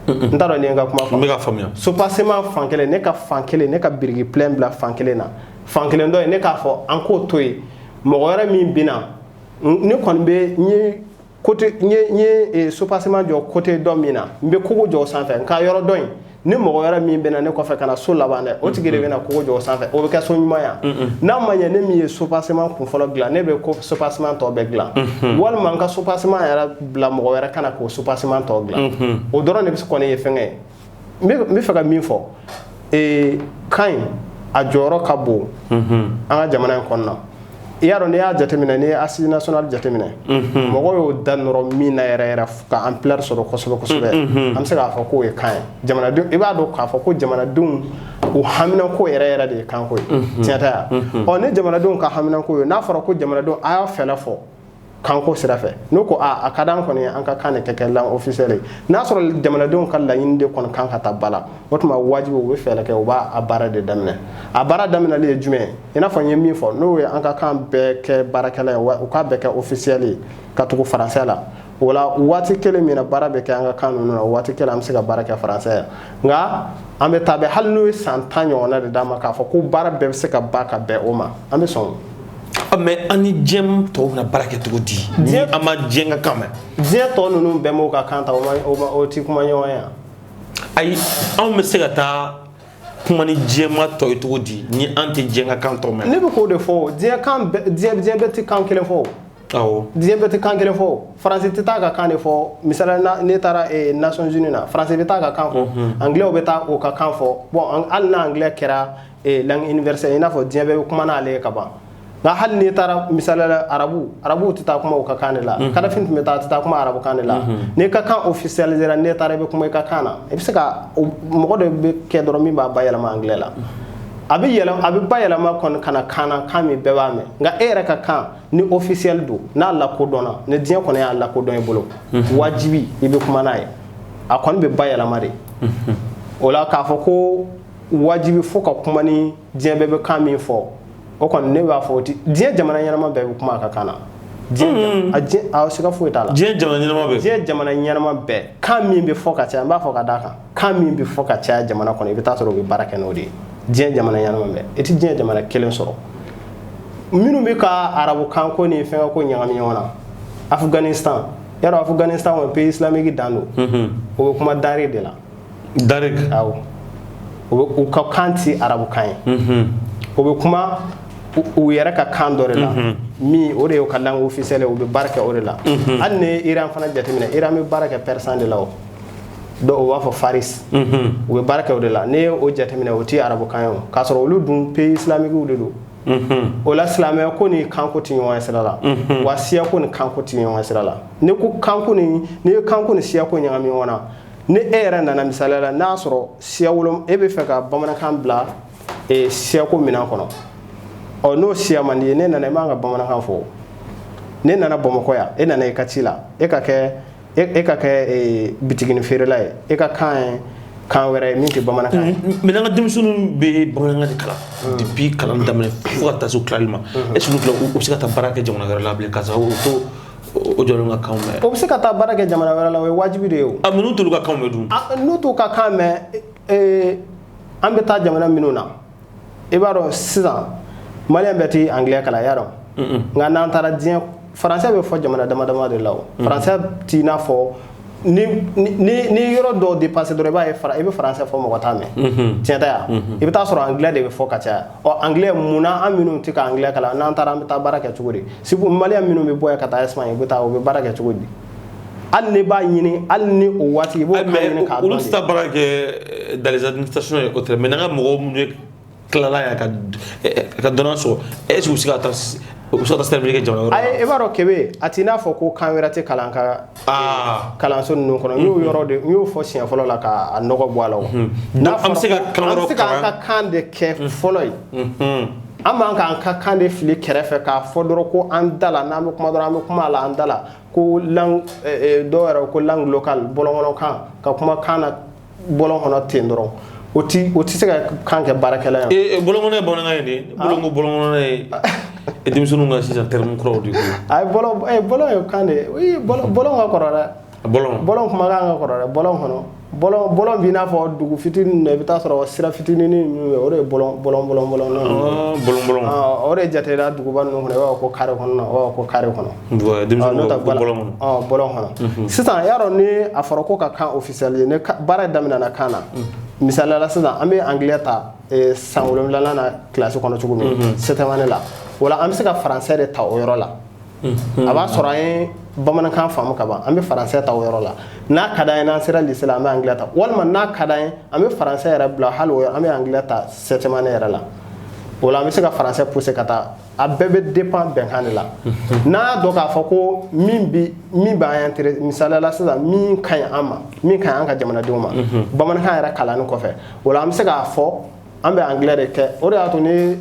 N t'a dɔn ni ye n ka kuma N faamu. bɛ ka faamuya. Soubassement fan kelen, ne ka fan kelen, ne ka biriki plein bila fan kelen na, fan kelen dɔ ye ne k'a fɔ an k'o to yen, mɔgɔ wɛrɛ min bɛna, ne kɔni bɛ n ye côté n ye soubassement jɔ côté dɔ min na, n bɛ kogo jɔ o sanfɛ, nka yɔrɔ dɔ in, ni mɔgɔ wɛrɛ min bɛna ne kɔfɛ ka na so laban dɛ, o tigi de bɛna kogo jɔ o sanfɛ, o bɛ kɛ so ɲuman ya. N'a ma ɲɛ, ne min ye soubassement kun fɔlɔ dilan, ne bɛ ko soubassement tɔ bɛɛ dilan, walima n ka soubassement yɛrɛ bila mɔgɔ wɛrɛ ka na k'o soubassement tɔ dilan. O dɔrɔn de bɛ se kɔni ye fɛngɛ ye. N bɛ fɛ ka min fɔ, kan in a jɔyɔrɔ ka bon an ka jamana in kɔnɔna. I y'a dɔn, n'i y'a jateminɛ, n'i ye assise nationale jateminɛ, mɔgɔw y'o da nɔrɔ min na yɛrɛ yɛrɛ ka ampleur sɔrɔ kosɛbɛ kosɛbɛ, an bɛ se k'a fɔ k'o ye kan ye. Jamanadenw, i b'a dɔn k'a fɔ ko jamanadenw u haminanko yɛrɛ yɛrɛ de ye kanko ye. Tiɲɛ tɛ yan? Ɔ, ni jamanadenw ka haminanko ye, n'a fɔra ko jamanadenw a y'a fɛlɛ fɔ kanko sira fɛ, n'o ko a ka d'an kɔni ye an ka kan de kɛ langue officielle ye, n'a sɔrɔ jamanadenw ka laɲini de kɔni kan ka ta ba la, o tuma wajibi u bɛ fɛɛrɛ kɛ, u b'a a baara de daminɛ. A baara daminɛli ye jumɛn ye? I n'a fɔ n ye min fɔ, n'o ye an ka kan bɛɛ kɛ baarakɛla ye, u k'a bɛɛ kɛ officiel ye ka tugu français la. O la, waati kelen min na baara bɛ kɛ an ka kan ninnu na, o waati kelen an bɛ se ka baara kɛ français ye. Nka an bɛ taa bɛ, hali n'o ye san 10 ɲɔgɔnna de d'a ma k'a fɔ ko baara bɛɛ bɛ se ka ban ka bɛn o ma, an bɛ sɔn. Mais an ni diɲɛ tɔw bɛna baara kɛ cogo di ni an ma diɲɛ ka kan mɛn? Diɲɛ tɔ ninnu bɛɛ m'o ka kan ta, o ti kuma ɲɔgɔn ye yan. Ayi, anw bɛ se ka taa kuma ni diɲɛma tɔ ye cogo di ni an tɛ diɲɛ ka kan tɔ mɛn? Ne bɛ k'o de fɔ. Diɲɛ kan bɛɛ, diɲɛ bɛɛ tɛ kan kelen fɔ o. Diɲɛ bɛɛ tɛ kan kelen fɔ o. Faransi tɛ taa ka kan de fɔ. Misali la, ne taara Nations Unies na, Faransi bɛ taa ka kan fɔ, Anglais bɛ taa o ka kan fɔ. Bon, hali n'a anglais kɛra langue universelle, i n'a fɔ diɲɛ bɛɛ bɛ kuma n'ale ye ka ban, nka hali n'i taara, misali la, arabu tɛ taa kuma u ka kan de la. Kadhafi tun bɛ taa, a tɛ taa kuma arabu kan de la. N'i ka kan officialisera, n'i taara i bɛ kuma i ka kan na, i bɛ se ka mɔgɔ dɔ bɛ kɛ dɔrɔn min b'a bayɛlɛma anglais la, a bɛ yɛlɛ, a bɛ bayɛlɛma kɔni ka na kan na, kan min bɛɛ b'a mɛn. Nka e yɛrɛ ka kan ni officiel don, n'a lakodɔnna, ni diɲɛ kɔni y'a lakodɔn i bolo, wajibi i bɛ kuma n'a ye, a kɔni bɛ bayɛlɛma de. O la, k'a fɔ ko wajibi fo ka kuma ni diɲɛ bɛɛ bɛ kan min fɔ, o kɔni ne b'a fɔ o ti. Diɲɛ jamana ɲɛnama bɛɛ bɛ kuma a ka kan na. Diɲɛ a diɲɛ a siga foyi t'a la. Diɲɛ jamana ɲɛnama bɛɛ. Diɲɛ jamana ɲɛnama bɛɛ, kan min bɛ fɔ ka caya, n b'a fɔ ka d'a kan, kan min bɛ fɔ ka caya jamana kɔnɔ, i bɛ taa sɔrɔ u bɛ baara kɛ n'o de ye. Diɲɛ jamana ɲɛnama bɛɛ, i ti diɲɛ jamana kelen sɔrɔ minnu bɛ ka arabukan ko ni fɛngɛ ko ɲagami ɲɔgɔn na. Afghanistan, yarɔ, Afghanistan o pays islamique dan don, o bɛ kuma dari de la. Dari. Awɔ, o bɛ u ka kan ti arabukan ye, o bɛ kuma U yɛrɛ ka kan dɔ de la, min o de y'u ka langue officielle ye, u bɛ baara kɛ o de la. Hali ni Iran fana jateminɛ, Iran bɛ baara kɛ persan de la. O dɔw u b'a fɔ faris, u bɛ baara kɛ o de la. N'i ye o jateminɛ, o ti arabukan ye. O k'a sɔrɔ olu dun pays islamique de don. O la, silamɛya ko ni kanko ti ɲɔgɔn sira la, wa siya ko ni kanko ti ɲɔgɔn sira la. Ni ko kanko ni, n'i ye kanko ni siya ko ɲagami ɲɔgɔn na, ni e yɛrɛ nana, misaliya la, n'a sɔrɔ siya wolo, e bɛ fɛ ka bamanankan bila siyako minɛn kɔnɔ, ɔ n'o siya man di ye, ne nana, i man ka bamanankan fɔ. Ne nana Bamakɔ yan, e nana i ka ci la, e ka kɛ bitigini feerela ye, e ka kan ye kan wɛrɛ ye min tɛ bamanankan ye. Mais n'an ka denmisɛnninw bɛ bamanankan de kalan depuis kalan daminɛ fo ka taa se u tilali ma, est ce que u bɛ se ka taa baara kɛ jamana wɛrɛ la bilen, k'a sababu to o jɔlen ka kanw mɛn? O bɛ se ka taa baara kɛ jamana wɛrɛ la, o ye wajibi de ye o. A mais n'u t'olu ka kanw mɛn dun? N'u t'u ka kan mɛn, an bɛ taa jamana minnu na, i b'a dɔn sisan malien bɛɛ tɛ anglais kalan, y'a dɔn. Nka n'an taara diɲɛ, français bɛ fɔ jamana dama dama de la. O français t'i n'a fɔ ni yɔrɔ dɔw dépassé dɔrɔn, i b'a ye i bɛ français fɔ, mɔgɔ t'a mɛn. Tiɲɛ tɛ yan, i bɛ taa sɔrɔ anglais de bɛ fɔ ka caya. Ɔ anglais, munna an minnu tɛ ka anglais kalan, n'an taara an bɛ taa baara kɛ cogo di? Sibu malien minnu bɛ bɔ yan ka taa Espagne, u bɛ taa, u bɛ baara kɛ cogo di? Hali ni b'a ɲini, hali ni o waati i b'o kan ɲini k'a dɔn. Olu tɛ taa baara kɛ dans les administrations et autres, mais n'an ka mɔgɔw minnu ye tilala yan ka dɔnniya sɔrɔ, est ce que u bɛ se ka taa servir kɛ jamana wɛrɛ la? Ayi, i b'a dɔn Kebe, a t'i n'a fɔ ko kan wɛrɛ tɛ kalan ka kalanso ninnu kɔnɔ. N y'o yɔrɔ de, n y'o fɔ siɲɛ fɔlɔ la k'a nɔgɔ bɔ a la. O n'a an bɛ se ka kalan wɛrɛw, an bɛ se k'an ka kan de kɛ fɔlɔ ye. An b'an k'an ka kan de fili kɛrɛfɛ k'a fɔ dɔrɔn ko an da la, n'an bɛ kuma dɔrɔn, an bɛ kuma a la an da la ko langue dɔw yɛrɛ ko langue locale, bɔlɔnkɔnɔkan, ka kuma kan na bɔlɔn kɔnɔ ten dɔrɔn, o ti se ka kan kɛ baarakɛla ye. Bɔlɔnkɔnɔ ye bamanankan ye de. Bɔlɔn ko bɔlɔnkɔnɔ ye denmisɛnninw ka sisan terme kuraw de ko. Ayi, bɔlɔn, bɔlɔn ye kan de ye. Bɔlɔn ka kɔrɔ dɛ. Bɔlɔn. Bɔlɔn kumakan ka kɔrɔ dɛ. Bɔlɔn kɔnɔ, bɔlɔn, bɔlɔn b'i n'a fɔ dugu fitinin ninnu, i bɛ taa sɔrɔ sira fitinin ninnu bɛ, o de ye bɔlɔn, bɔlɔn, bɔlɔn, bɔlɔn. Bɔlɔn, bɔlɔn. O de jatera duguba ninnu kɔnɔ, i b'a fɔ ko carré kɔnɔna, u b'a fɔ ko carré kɔnɔ. Denmisɛnninw ko bɔlɔn kɔnɔ. Bɔlɔn kɔnɔ. Sisan, y'a dɔn, ni a fɔra ko ka kan officiel ni baara daminɛna kan na, misaliya la sisan, an bɛ anglais ta san 7nan na kilasi kɔnɔ cogo min, septième année la, o la an bɛ se ka français de ta o yɔrɔ la. A b'a sɔrɔ an ye bamanankan faamu ka ban, an bɛ français ta o yɔrɔ la. N'a ka d'an ye, n'an sera lycée la, an bɛ anglais ta, walima n'a ka d'an ye, an bɛ français yɛrɛ bila hali o yɔrɔ, an bɛ anglais ta septième année yɛrɛ la. O la an bɛ se ka français pousser ka taa. A bɛɛ bɛ dépend bɛnkan de la. N'a y'a dɔn k'a fɔ ko min b'an intérêt, misaliya la sisan, min ka ɲi an ma, min ka ɲi an ka jamanadenw ma, bamanankan yɛrɛ kalanni kɔfɛ, o la an bɛ se k'a fɔ an bɛ anglais de kɛ. O de y'a to ni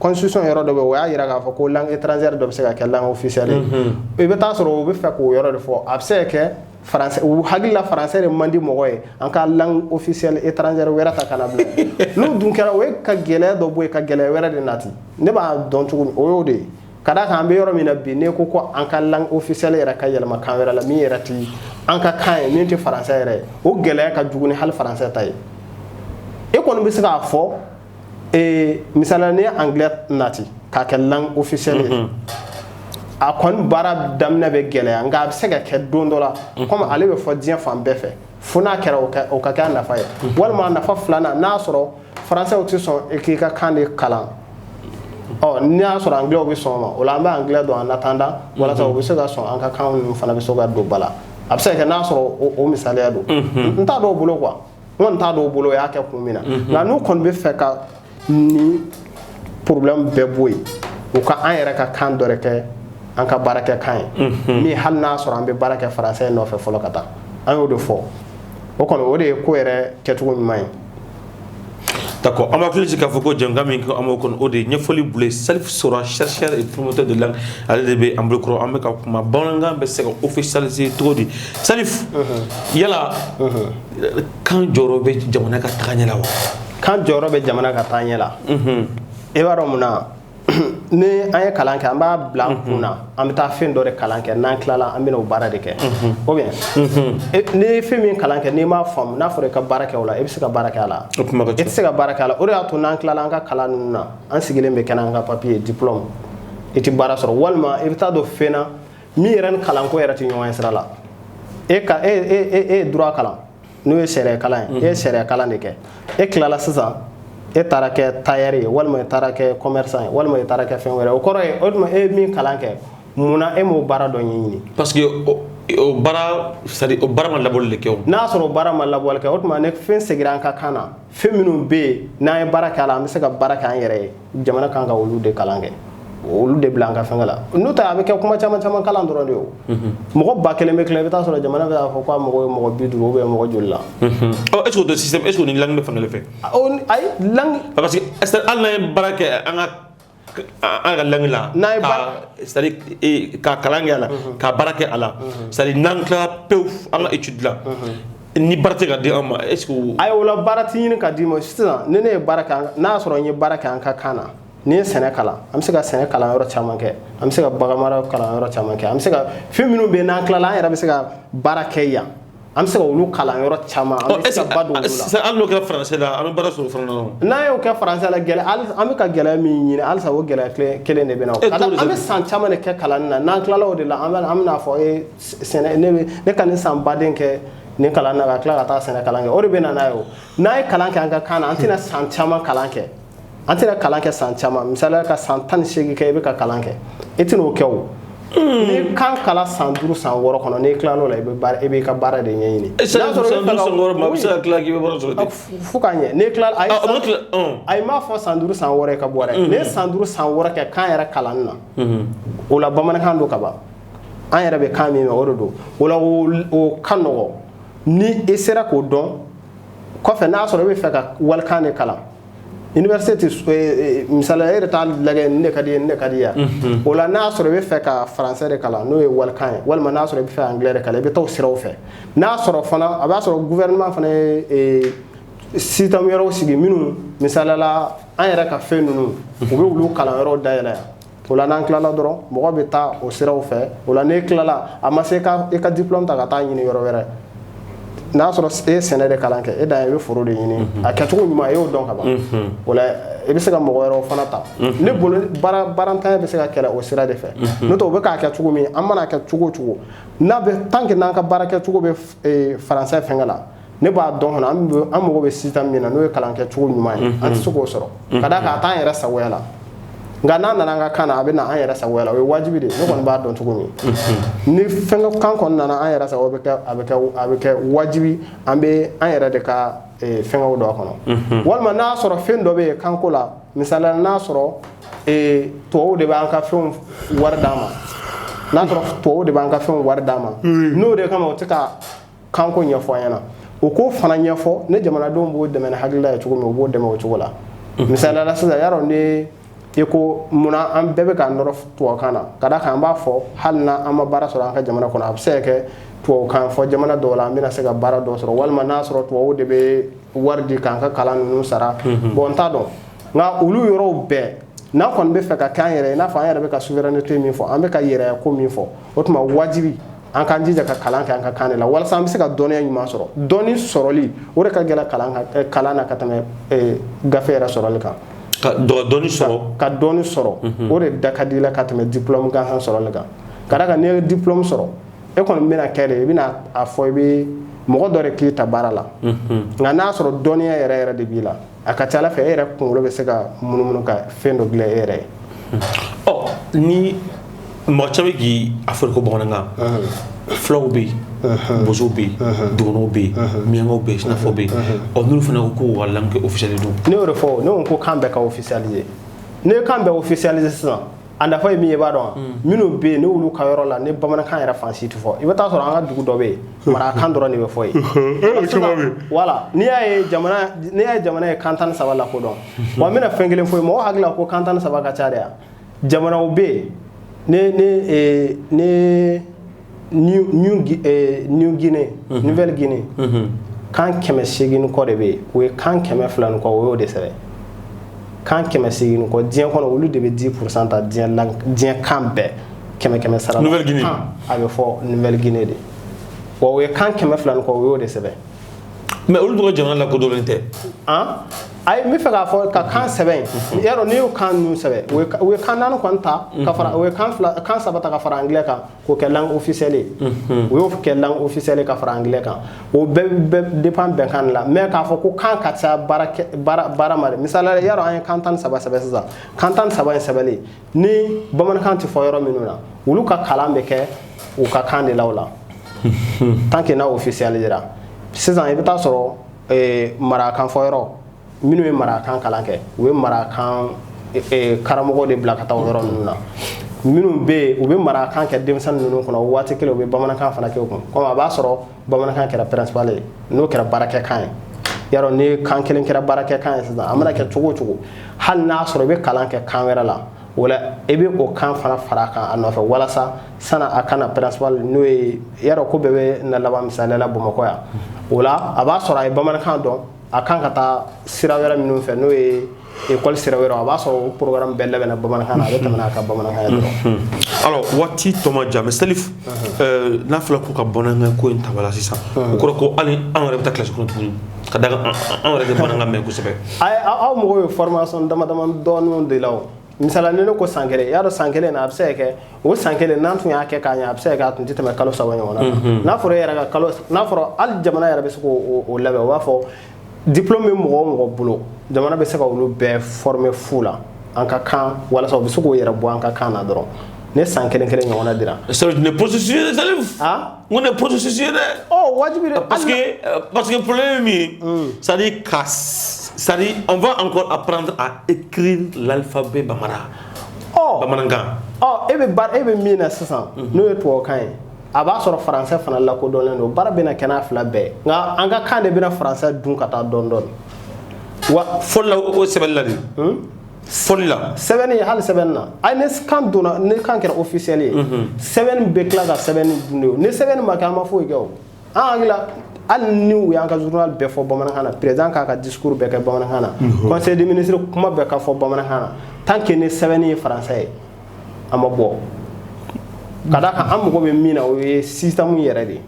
constitution yɔrɔ dɔ bɛ yen, o y'a yira k'a fɔ ko langue étrangère dɔ bɛ se ka kɛ langue officielle ye. I bɛ taa sɔrɔ u bɛ fɛ k'o yɔrɔ de fɔ. A bɛ se ka kɛ français, u hakili la français de man di mɔgɔ ye, an ka langue officielle étrangère wɛrɛ ta ka na bila. N'o dun kɛra, o ye ka gɛlɛya dɔ bɔ yen ka gɛlɛya wɛrɛ de nati. Ne b'a dɔn cogo min, o y'o de ye. Ka d'a kan an bɛ yɔrɔ min na bi, n'e ko ko an ka langue officielle yɛrɛ ka yɛlɛma kan wɛrɛ la min yɛrɛ ti an ka kan ye, min tɛ français yɛrɛ ye, o gɛlɛya ka jugu ni hali français ta ye. E kɔni bɛ se k'a fɔ, misaliya, n'i ye anglais nati k'a kɛ langue officielle ye, a kɔni baara daminɛ bɛ gɛlɛya, nka a bɛ se ka kɛ don dɔ la, komi ale bɛ fɔ diɲɛ fan bɛɛ fɛ, fo n'a kɛra o ka kɛ a nafa ye. Walima a nafa filanan, n'a sɔrɔ français tɛ sɔn k'i ka kan de kalan, ɔ n'i y'a sɔrɔ anglais bɛ sɔn o ma, o la an bɛ anglais don en attendant, walasa u bɛ se ka sɔn an ka kan ninnu fana bɛ se ka don ba la. A bɛ se ka kɛ n'a sɔrɔ o misaliya don. N t'a dɔw bolo quoi, n kɔni t'a dɔw bolo o y'a kɛ kun min na. Nka n'u kɔni bɛ fɛ ka nin problème bɛɛ bɔ yen, u ka an yɛrɛ ka kan dɔ de kɛ an ka baarakɛ kan ye, min hali n'a sɔrɔ an bɛ baara kɛ français nɔfɛ fɔlɔ ka taa. An y'o de fɔ, o kɔni o de ye ko yɛrɛ kɛcogo ɲuman ye. D'accord, an b'a hakili k'a fɔ ko jɛmukan min an b'o kɔnɔ, o de ye ɲɛfɔli bolo ye. Salif Sora, chercheur et promoteur de langue, ale de bɛ an bolokɔrɔ. An bɛ ka kuma bamanankan bɛ se ka officialiser cogo di. Salif, yala kan jɔyɔrɔ bɛ jamana ka tagaɲɛ la wa? Kan jɔyɔrɔ bɛ jamana ka taaɲɛ la. I b'a dɔn mun na? Ni an ye kalan kɛ, an b'a bila an kun na, an bɛ taa fɛn dɔ de kalan kɛ, n'an tilala an bɛna o baara de kɛ. Ou bien n'i ye fɛn min kalan kɛ, n'i m'a faamu, n'a fɔra i ka baara kɛ o la, e bɛ se ka baara kɛ a la? O kuma ka E tɛ ca. se ka baara kɛ a la. O de y'a to n'an tilala an ka kalan ninnu na, an sigilen bɛ kɛ n'an ka papier diplôme, i tɛ baara sɔrɔ, walima i bɛ taa don fɛn na min yɛrɛ ni kalanko yɛrɛ tɛ ɲɔgɔn ye sira la. E ka e e e e ye droit kalan, n'o ye sariya kalan ye, e ye sariya kalan de kɛ, e tilala sisan, E taara kɛ tailleur ye, walima e taara kɛ commerçant ye, walima e taara kɛ fɛn wɛrɛ, o kɔrɔ ye o tuma e ye min kalan kɛ, munna e m'o baara dɔ ɲɛɲini? Parce que o baara, c'est à dire o baara ma labɔli de kɛ o. N'a sɔrɔ o baara ma labɔli kɛ, o tuma ne fɛn seginna an ka kan na, fɛn minnu bɛ yen n'an ye baara kɛ a la, an bɛ se ka baara kɛ an yɛrɛ ye, jamana kan ka olu de kalan kɛ, olu de bila an ka fɛnkɛ la. N'o tɛ, a bɛ kɛ kuma caman caman kalan dɔrɔn de ye. O mɔgɔ 1000 bɛ tila, i bɛ taa sɔrɔ jamana bɛ k'a fɔ k'a mɔgɔ ye mɔgɔ 50 ou bien mɔgɔ joli la. Ɔ, est ce que o tɛ système, est ce que o ni langue bɛ fankelen fɛ? Ayi, langue. Parce que est ce que hali n'an ye baara kɛ an ka langue la, N'an ye c'est à dire ka kalan kɛ a la, ka baara kɛ a la, c'est à dire n'an tilala pewu an ka étude la, ni baara tɛ ka di an ma, est ce que o Ayi, o la baara ti ɲini ka d'i ma. Sisan ni ne ye baara kɛ, n'a y'a sɔrɔ n ye baara kɛ an ka kan na, n'i ye sɛnɛ kalan, an bɛ se ka sɛnɛ kalan yɔrɔ caman kɛ, an bɛ se ka baganmara kalan yɔrɔ caman kɛ, an bɛ se ka fɛn minnu bɛ yen n'an tilala, an yɛrɛ bɛ se ka baara kɛ yan, an bɛ se ka olu kalan yɔrɔ caman, an bɛ se ka ba don olu la. Sisan hali n'o kɛra français la, an bɛ baara sɔrɔ o fana na o. N'an y'o kɛ français la, gɛlɛya hali an bɛ ka gɛlɛya min ɲini halisa, o gɛlɛya kelen de bɛ na o. Ka da an bɛ san caman de kɛ kalanni na, n'an tilala o de la, an bɛna fɔ e sɛnɛ, ne bɛ ne ka nin san baden kɛ nin kalan na, ka tila ka taa sɛnɛ kalan kɛ, o de bɛ na n'a ye. O n'an ye kalan kɛ an ka kan na, an tɛna san caman kalan kɛ, an tɛna kalan kɛ san caman. Misaliya, ka san 18 kɛ i bɛ ka kalan kɛ, i tɛna o kɛ. O n'i kan kalan san 5, san 6 kɔnɔ, n'i tilal'o la, i bɛ baara, i b'i ka baara de ɲɛɲini. San 5, san 6 ma, a bɛ se ka tila k'i bɛ baara sɔrɔ ten. Fo k'a ɲɛ, n'i tilala, ayi. Ah, o ma tila. Ayi, n m'a fɔ san 5, san 6 ye ka bɔ dɛ. N'i ye san 5, san 6 kɛ kan yɛrɛ kalanni na, o la bamanankan don ka ban, an yɛrɛ bɛ kan min mɛn, o de don. O la o ka nɔgɔ ni i sera k'o dɔn. Kɔfɛ, n'a sɔrɔ i bɛ fɛ ka walikan de kalan université tɛ, misaliya, e yɛrɛ t'a lajɛ nin de ka di ye, nin de ka di ye. O la n'a sɔrɔ i bɛ fɛ ka français de kalan, n'o ye walikan ye, walima n'a sɔrɔ i bɛ fɛ anglais de kalan, i bɛ taa o siraw fɛ. N'a sɔrɔ fana a b'a sɔrɔ gouvernement fana ye système wɛrɛw sigi minnu, misaliya la, an yɛrɛ ka fɛn ninnu, u bɛ olu kalan yɔrɔw dayɛlɛ yan. O la n'an tilala dɔrɔn, mɔgɔ bɛ taa o siraw fɛ. O la n'e tilala, a ma se i ka diplôme ta ka taa ɲini yɔrɔ wɛrɛ. N'a sɔrɔ e ye sɛnɛ de kalan kɛ, e dan ye i bɛ foro de ɲini, a kɛcogo ɲuman e y'o dɔn ka ban. O la i bɛ se ka mɔgɔ wɛrɛw fana ta. Ne bolo, baarantanya bɛ se ka kɛlɛ o sira de fɛ. N'o tɛ, u bɛ k'a kɛ cogo min, an mana kɛ cogo o cogo, n'a bɛ tant que n'an ka baara kɛcogo bɛ français fɛngɛ la, ne b'a dɔn fana, an mago bɛ système min na, n'o ye kalan kɛcogo ɲuman ye, an tɛ se k'o sɔrɔ, ka d'a kan a t'an yɛrɛ sagoya la. Nka n'a nana an ka kan na, a bɛ na an yɛrɛ sagoya la, o ye wajibi de ye. Ne kɔni b'a dɔn cogo min, ni fɛnkɛ kan kɔni nana an yɛrɛ sago, a bɛ kɛ wajibi an bɛ an yɛrɛ de ka fɛngɛw don a kɔnɔ. Walima n'a sɔrɔ fɛn dɔ bɛ yen kanko la, misaliya la, n'a sɔrɔ tubabuw de b'an ka fɛnw wari d'an ma, n'a sɔrɔ tubabuw de b'an ka fɛnw wari d'an ma, n'o de kama u tɛ ka kanko ɲɛfɔ an ɲɛna, o k'o fana ɲɛfɔ. Ne jamanadenw b'o dɛmɛ ni hakilila ye cogo min, u b'o dɛmɛ o cogo la. Misaliya la sisan, yarɔ, ni i ko munna an bɛɛ bɛ k'an nɔrɔ tubabukan na, ka d'a kan an b'a fɔ hali n'an ma baara sɔrɔ an ka jamana kɔnɔ, a bɛ se ka kɛ tubabukan fɔ jamana dɔw la, an bɛna se ka baara dɔ sɔrɔ, walima n'a sɔrɔ tubabuw de bɛ wari di k'an ka kalan ninnu sara. Bon, n t'a dɔn, nka olu yɔrɔw bɛɛ n'an kɔni bɛ fɛ ka kɛ an yɛrɛ ye, i n'a fɔ an yɛrɛ bɛ ka souveraineté min fɔ, an bɛ ka yɛrɛya ko min fɔ, o tuma wajibi an k'an jija ka kalan kɛ an ka kan de la, walasa an bɛ se ka dɔnniya ɲuman sɔrɔ. Dɔnni sɔrɔli, o de ka gɛlɛn kalan na ka tɛmɛ gafe yɛrɛ sɔrɔli kan. Ka dɔnni sɔrɔ. Ka dɔnni sɔrɔ, o de da ka di i la ka tɛmɛ diplôme gansan sɔrɔli kan. Ka d'a kan n'i ye diplôme sɔrɔ, e kɔni bɛna kɛ de, i bɛna a fɔ i bɛ mɔgɔ dɔ de k'i ta baara la. Nka n'a sɔrɔ dɔnniya yɛrɛ yɛrɛ de b'i la, a ka ca ala fɛ e yɛrɛ kunkolo bɛ se ka munumunu ka fɛn dɔ dilan e yɛrɛ ye. Ɔ, ni mɔgɔ caman k'i a fɔ ko bamanankan, fulaw bɛ yen, bozow bɛ yen, dɔgɔnɔw bɛ yen, miyankaw bɛ yen, sinafɔw bɛ yen, ɔ, n'olu fana ko k'u ka langue officielle don? Ne y'o de fɔ, ne ko kan bɛɛ ka officialiser. Ne ye kan bɛɛ officialiser sisan, a nafa ye min ye, i b'a dɔn wa? Minnu bɛ yen, ne olu ka yɔrɔ la, ni bamanankan yɛrɛ fan si tɛ fɔ, i bɛ taa sɔrɔ an ka dugu dɔ bɛ yen, marakakan dɔrɔn de bɛ fɔ yen. Wala n'i y'a ye jamana ye kan 13 lakodɔn, wa n bɛna fɛn kelen fɔ ye, mɔgɔ hakili la ko kan 13 ka ca de yan. Jamanaw bɛ yen, ni New Guinée, Nouvelle Guinée, kan 800 ni kɔ de bɛ yen. O ye kan 200 ni kɔ, o y'o de sɛbɛn, kan 800 ni kɔ diɲɛ kɔnɔ, olu de bɛ 10% ta diɲɛ langue, diɲɛ kan bɛɛ kɛmɛ kɛmɛ sara la. Nouvelle Guinée. A bɛ fɔ Nouvelle Guinée de wa, o ye kan 200 ni kɔ, o y'o de sɛbɛn. Mais olu dun ka jamana lakodɔnlen tɛ. Han. Ayi, n bɛ fɛ k'a fɔ ka kan sɛbɛn, yarɔ n'i y'o kan ninnu sɛbɛn, u ye kan naani kɔni ta ka fara, u ye kan fila, kan saba ta ka fara anglais kan k'o kɛ langue officielle ye. U y'o kɛ langue officielle ka fara anglais kan. O bɛɛ bɛ dépend bɛnkan de la. Mais k'a fɔ ko kan ka ca baara kɛ baara ma dɛ. Misali la, yarɔ an ye kan 13 sɛbɛn sisan. Kan 13 in sɛbɛnlen, ni bamanankan tɛ fɔ yɔrɔ minnu na, olu ka kalan bɛ kɛ u ka kan de la. O la, tant que n'a officialisera sisan, i bɛ taa sɔrɔ marakan fɔ yɔrɔ minnu ye marakan kalan kɛ, u bɛ marakan karamɔgɔ de bila ka taa o yɔrɔ ninnu na. Minnu bɛ yen, u bɛ marakan kɛ denmisɛnnin ninnu kɔnɔ, waati kelen u bɛ bamanankan fana kɛ u kun, komi a b'a sɔrɔ bamanankan kɛra principal ye, n'o kɛra baarakɛkan ye. Yarɔ ni kan kelen kɛra baarakɛkan ye sisan, a mana kɛ cogo o cogo, hali n'a sɔrɔ i bɛ kalan kɛ kan wɛrɛ la, o la i bɛ o kan fana fara a kan a nɔfɛ, walasa sanni a kana principal, n'o ye yarɔ ko bɛɛ bɛ na laban. Misaliya la, Bamakɔ yan, o la a b'a sɔrɔ a ye bamanankan dɔn, a kan ka taa sira wɛrɛ minnu fɛ, n'o ye école sira wɛrɛ, a b'a sɔrɔ o programme bɛɛ labɛnna bamanankan na, a bɛ tɛmɛ n'a ka bamanankan ye dɔrɔn. Alors, waati tɔ ma jan, mais Salif, n'a fɔra ko ka bamanankan ko in ta ba la sisan, o kɔrɔ ko hali an yɛrɛ bɛ taa kilasi kɔnɔ tuguni, ka da kan an yɛrɛ tɛ bamanankan mɛn kosɛbɛ. Ayi, aw mɔgɔw ye formation dama dama dɔɔnin de la. O misala, ni ne ko san kelen, y'a dɔn san kelen na, a bɛ se ka kɛ o san kelen n'an tun y'a kɛ k'a ɲɛ, a bɛ se ka kɛ a tun tɛ tɛmɛ kalo 3 ɲɔgɔn na. N'a fɔra e yɛrɛ ka kalo, n'a fɔra hali jamana yɛrɛ bɛ se k'o labɛn, o b'a fɔ diplôme bɛ mɔgɔ o mɔgɔ bolo, jamana bɛ se ka olu bɛɛ former fu la an ka kan, walasa u bɛ se k'o yɛrɛ bɔ an ka kan na dɔrɔn, ne san kelen kelen ɲɔgɔnna dira. Salif, nin processus ye Salif. Ah? N ko nin processus ye dɛ. Ɔ, wajibi de. Parce que problème min, c'est-à-dire on va encore apprendre à écrire l'alphabet bambara. Ɔ. Bamanankan. Ɔ, e bɛ baara, e bɛ min na sisan, n'o ye tubabukan ye, a b'a sɔrɔ faransɛ fana lakodɔnlen don. Baara bɛna kɛ n'a fila bɛɛ, nka an ka kan de bɛna faransɛ dun ka taa dɔɔni dɔɔni wa. Fɔli la, o sɛbɛnni la de. Fɔli la. Sɛbɛnni, hali sɛbɛnni na, ayi, ni kan donna, ni kan kɛra officiel ye, sɛbɛnni bɛ tila ka sɛbɛnni dun de. O ni sɛbɛnni ma kɛ, an ma foyi kɛ. O an hakili la, hali ni u y'an ka journal bɛɛ fɔ bamanankan na, président k'a ka discours bɛɛ kɛ bamanankan na, conseil des ministres kuma bɛɛ ka fɔ bamanankan na, tant que ni sɛbɛnni ye français ye, a ma bɔ. Ka d'a kan an mago bɛ min na, o ye système yɛrɛ de ye.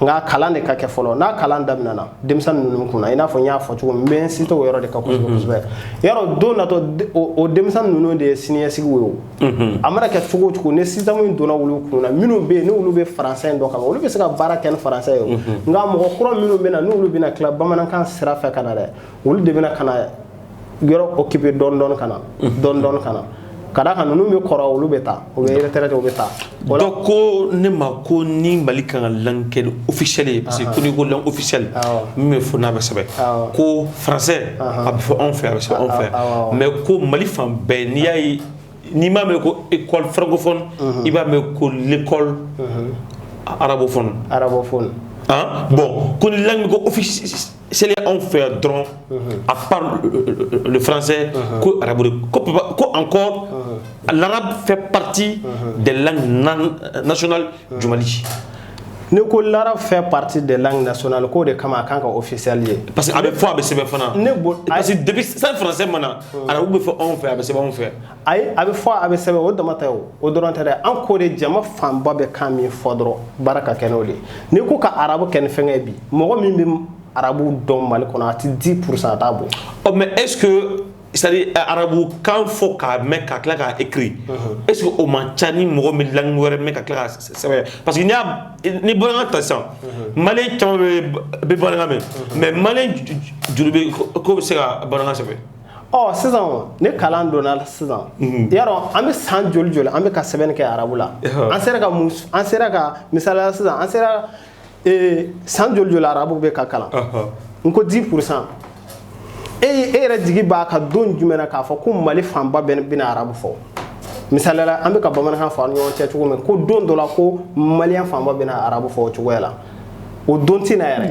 Nka kalan de ka kɛ fɔlɔ. N'a kalan daminɛna denmisɛnnin ninnu kunna, i n'a fɔ n y'a fɔ cogo min, n bɛ insister o yɔrɔ de kan kosɛbɛ kosɛbɛ. Yarɔ don natɔ, o denmisɛnnin ninnu de ye siniɲɛsigiw ye. O a mana kɛ cogo o cogo, ni système in donna olu kunna, minnu bɛ yen, n'olu bɛ français in dɔn ka ban, olu bɛ se ka baara kɛ ni français ye. O nka mɔgɔ kura minnu bɛ na, n'olu bɛna tila bamanankan sira fɛ ka na dɛ, olu de bɛna ka na yɔrɔ occuper dɔɔni dɔɔni ka na, dɔɔni dɔɔni ka na, ka d'a kan ninnu bɛ kɔrɔ, olu bɛ taa, u bɛ retraite, u bɛ taa. Dɔ ko ne ma ko ni Mali kan ka langue kɛ officielle ye, parce que ko n'i ko langue officielle, min bɛ fɔ n'a bɛ sɛbɛn, ko français a bɛ fɔ anw fɛ, a bɛ sɛbɛn anw fɛ, mais ko Mali fan bɛɛ, n'i y'a ye, n'i m'a mɛn ko école francophone, i b'a mɛn ko l'école arabophone. Arabophone. Ah bon, ko ni langue ko officielle anw fɛ yan dɔrɔn, à part le français, ko arabe, ko encore l'arabe fait partie des langues nationales du Mali. Ni ko l'arabe fait partie des langues nationales, k'o de kama a kan ka officiel ye. Parce que a bɛ fɔ, a bɛ sɛbɛn fana. Ne bo. Parce que depuis san français ma na, arabu bɛ fɔ anw fɛ, a bɛ sɛbɛn anw fɛ. Ayi, a bɛ fɔ, a bɛ sɛbɛn, o dama tɛ, o dɔrɔn tɛ dɛ. An ko de jama fanba bɛ kan min fɔ dɔrɔn, baara ka kɛ n'o de ye. N'i ko ka arabu kɛ ni fɛngɛ ye bi, mɔgɔ min bɛ arabu dɔn Mali kɔnɔ, a ti 10%, a t'a bɔ. Oh, mais est-ce que, c'est-à-dire arabu kan fɔ k'a mɛn ka tila k'a écrit, est-ce que o man ca ni mɔgɔ min langue wɛrɛ mɛn ka tila k'a sɛbɛn? Parce que n'i y'a ni bamanankan ta sisan, malien caman bɛ bamanankan mɛn, mais malien joli bɛ ko bɛ se ka bamanankan sɛbɛn? Ɔ, sisan ni kalan donna sisan, yarɔ an bɛ san joli joli an bɛ ka sɛbɛnni kɛ arabu la, an sera ka mun, an sera ka, misaliya sisan, an sera san joli joli arabu bɛ ka kalan, n ko 10%, e yɛrɛ jigi b'a ka don jumɛn na k'a fɔ ko Mali fanba bɛɛ bɛna arabu fɔ? Misaliya la, an bɛ ka bamanankan fɔ an ni ɲɔgɔn cɛ cogo min, ko don dɔ la ko malien fanba bɛna arabu fɔ o cogoya la, o don tɛ na yɛrɛ.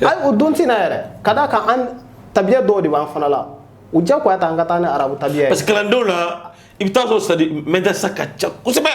Ayi, o don tɛ na yɛrɛ, ka d'a kan an tabiya dɔw de b'an fana la, o diyagoya t'an ka taa ni arabu tabiya ye. Parce que kalandenw la, i bɛ taa sɔrɔ, c'est à dire madrasa ka ca kosɛbɛ.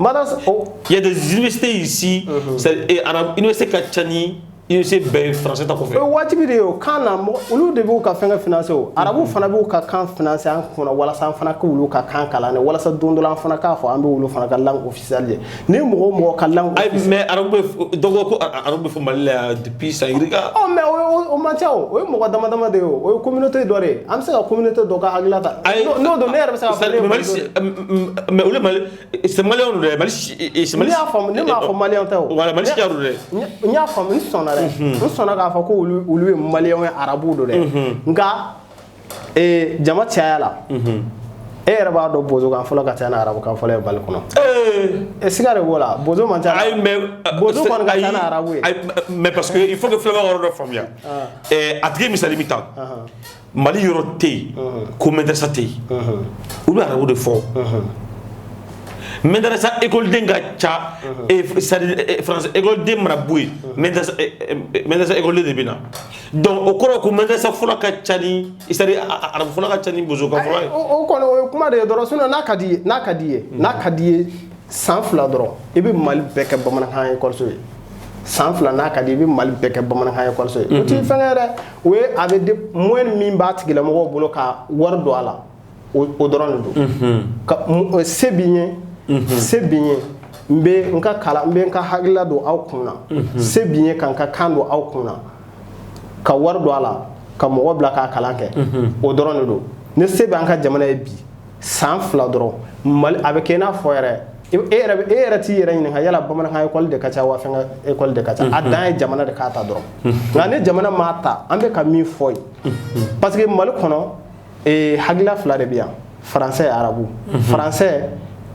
Madrasa o. Il y a des universités ici, c'est et arabe université ka ca ni IEC bɛɛ ye français ta kɔfɛ. O ye wajibi de ye. O kan na, mɔgɔ olu de b'u ka fɛnkɛ financer. O arabu fana b'u ka kan financer an kunna, walasa an fana k'olu ka kan kalan dɛ, walasa don dɔ la an fana k'a fɔ an bɛ olu fana ka langue officielle ye. Ni mɔgɔ o mɔgɔ ka langue Ayi, mais arabu bɛ, dɔw ko ko arabu bɛ fɔ Mali la yan depuis san yirika. Ɔ, mais o man ca. O ye mɔgɔ dama dama de ye. O ye communauté dɔ de ye. An bɛ se ka communauté dɔ ka hakilila ta. Ayi. N'o don, ne yɛrɛ bɛ se k'a fɔ ne ye Mais Mali Malidenw de ye. Mais olu ye Mali, c'est malien don dɛ, Mali c'est Mali. Ne y'a faamu, ne m'a fɔ malien tɛ o. Voilà, Mali siya don dɛ. N y'a faamu, n sɔnna dɛ, n sɔnna k'a fɔ ko olu ye maliyɛnw ye, arabuw don dɛ. Nka jama caya la, e yɛrɛ b'a dɔn, bozokan fɔlɔ ka ca ni arabukan fɔlɔ ye Mali kɔnɔ. Siga de b'o la, bozo man ca. Ayi, mais Bozo kɔni ka ca ni arabu ye. Ayi, mais parce que il faut que filɛbaga yɔrɔ dɔ faamuya. A tigi ye misali min ta, Mali yɔrɔ tɛ yen ko madrasa tɛ yen, olu bɛ arabu de fɔ. Madrasa école ka ca, c'est-à-dire français école mana bɔ yen, madrasa école de bɛ na. Donc o kɔrɔ ko madrasa fɔlɔ ka ca ni, c'est-à-dire arabu fɔlɔ ka ca ni bozokan fɔlɔ ye. O kɔni, o ye kuma de ye dɔrɔn. Sinon n'a ka di ye, san 2 dɔrɔn, i bɛ Mali bɛɛ kɛ bamanankan école ye. San 2, n'a ka di i bɛ Mali bɛɛ kɛ bamanankan école ye. O ti fɛnkɛ yɛrɛ, o ye a bɛ de moyen min b'a tigilamɔgɔw bolo ka wari don a la, o dɔrɔn de don. Ka se b'i ye, se b'i ye, n bɛ n ka kalan, n bɛ n ka hakilila don aw kun na. Se b'i ye ka n ka kan don aw kun na, ka wari don a la, ka mɔgɔ bila k'a kalan kɛ, o dɔrɔn de don. Ni se bɛ an ka jamana ye bi, san 2 dɔrɔn, Mali a bɛ kɛ i n'a fɔ yɛrɛ e yɛrɛ t'i yɛrɛ ɲininka yala bamanankan école de ka ca wa fɛnkɛ école de ka ca. A dan ye jamana de k'a ta dɔrɔn. Nka ni jamana m'a ta, an bɛ ka min fɔ ye, parce que Mali kɔnɔ, hakilila fila de bɛ yan: français, arabu. Français,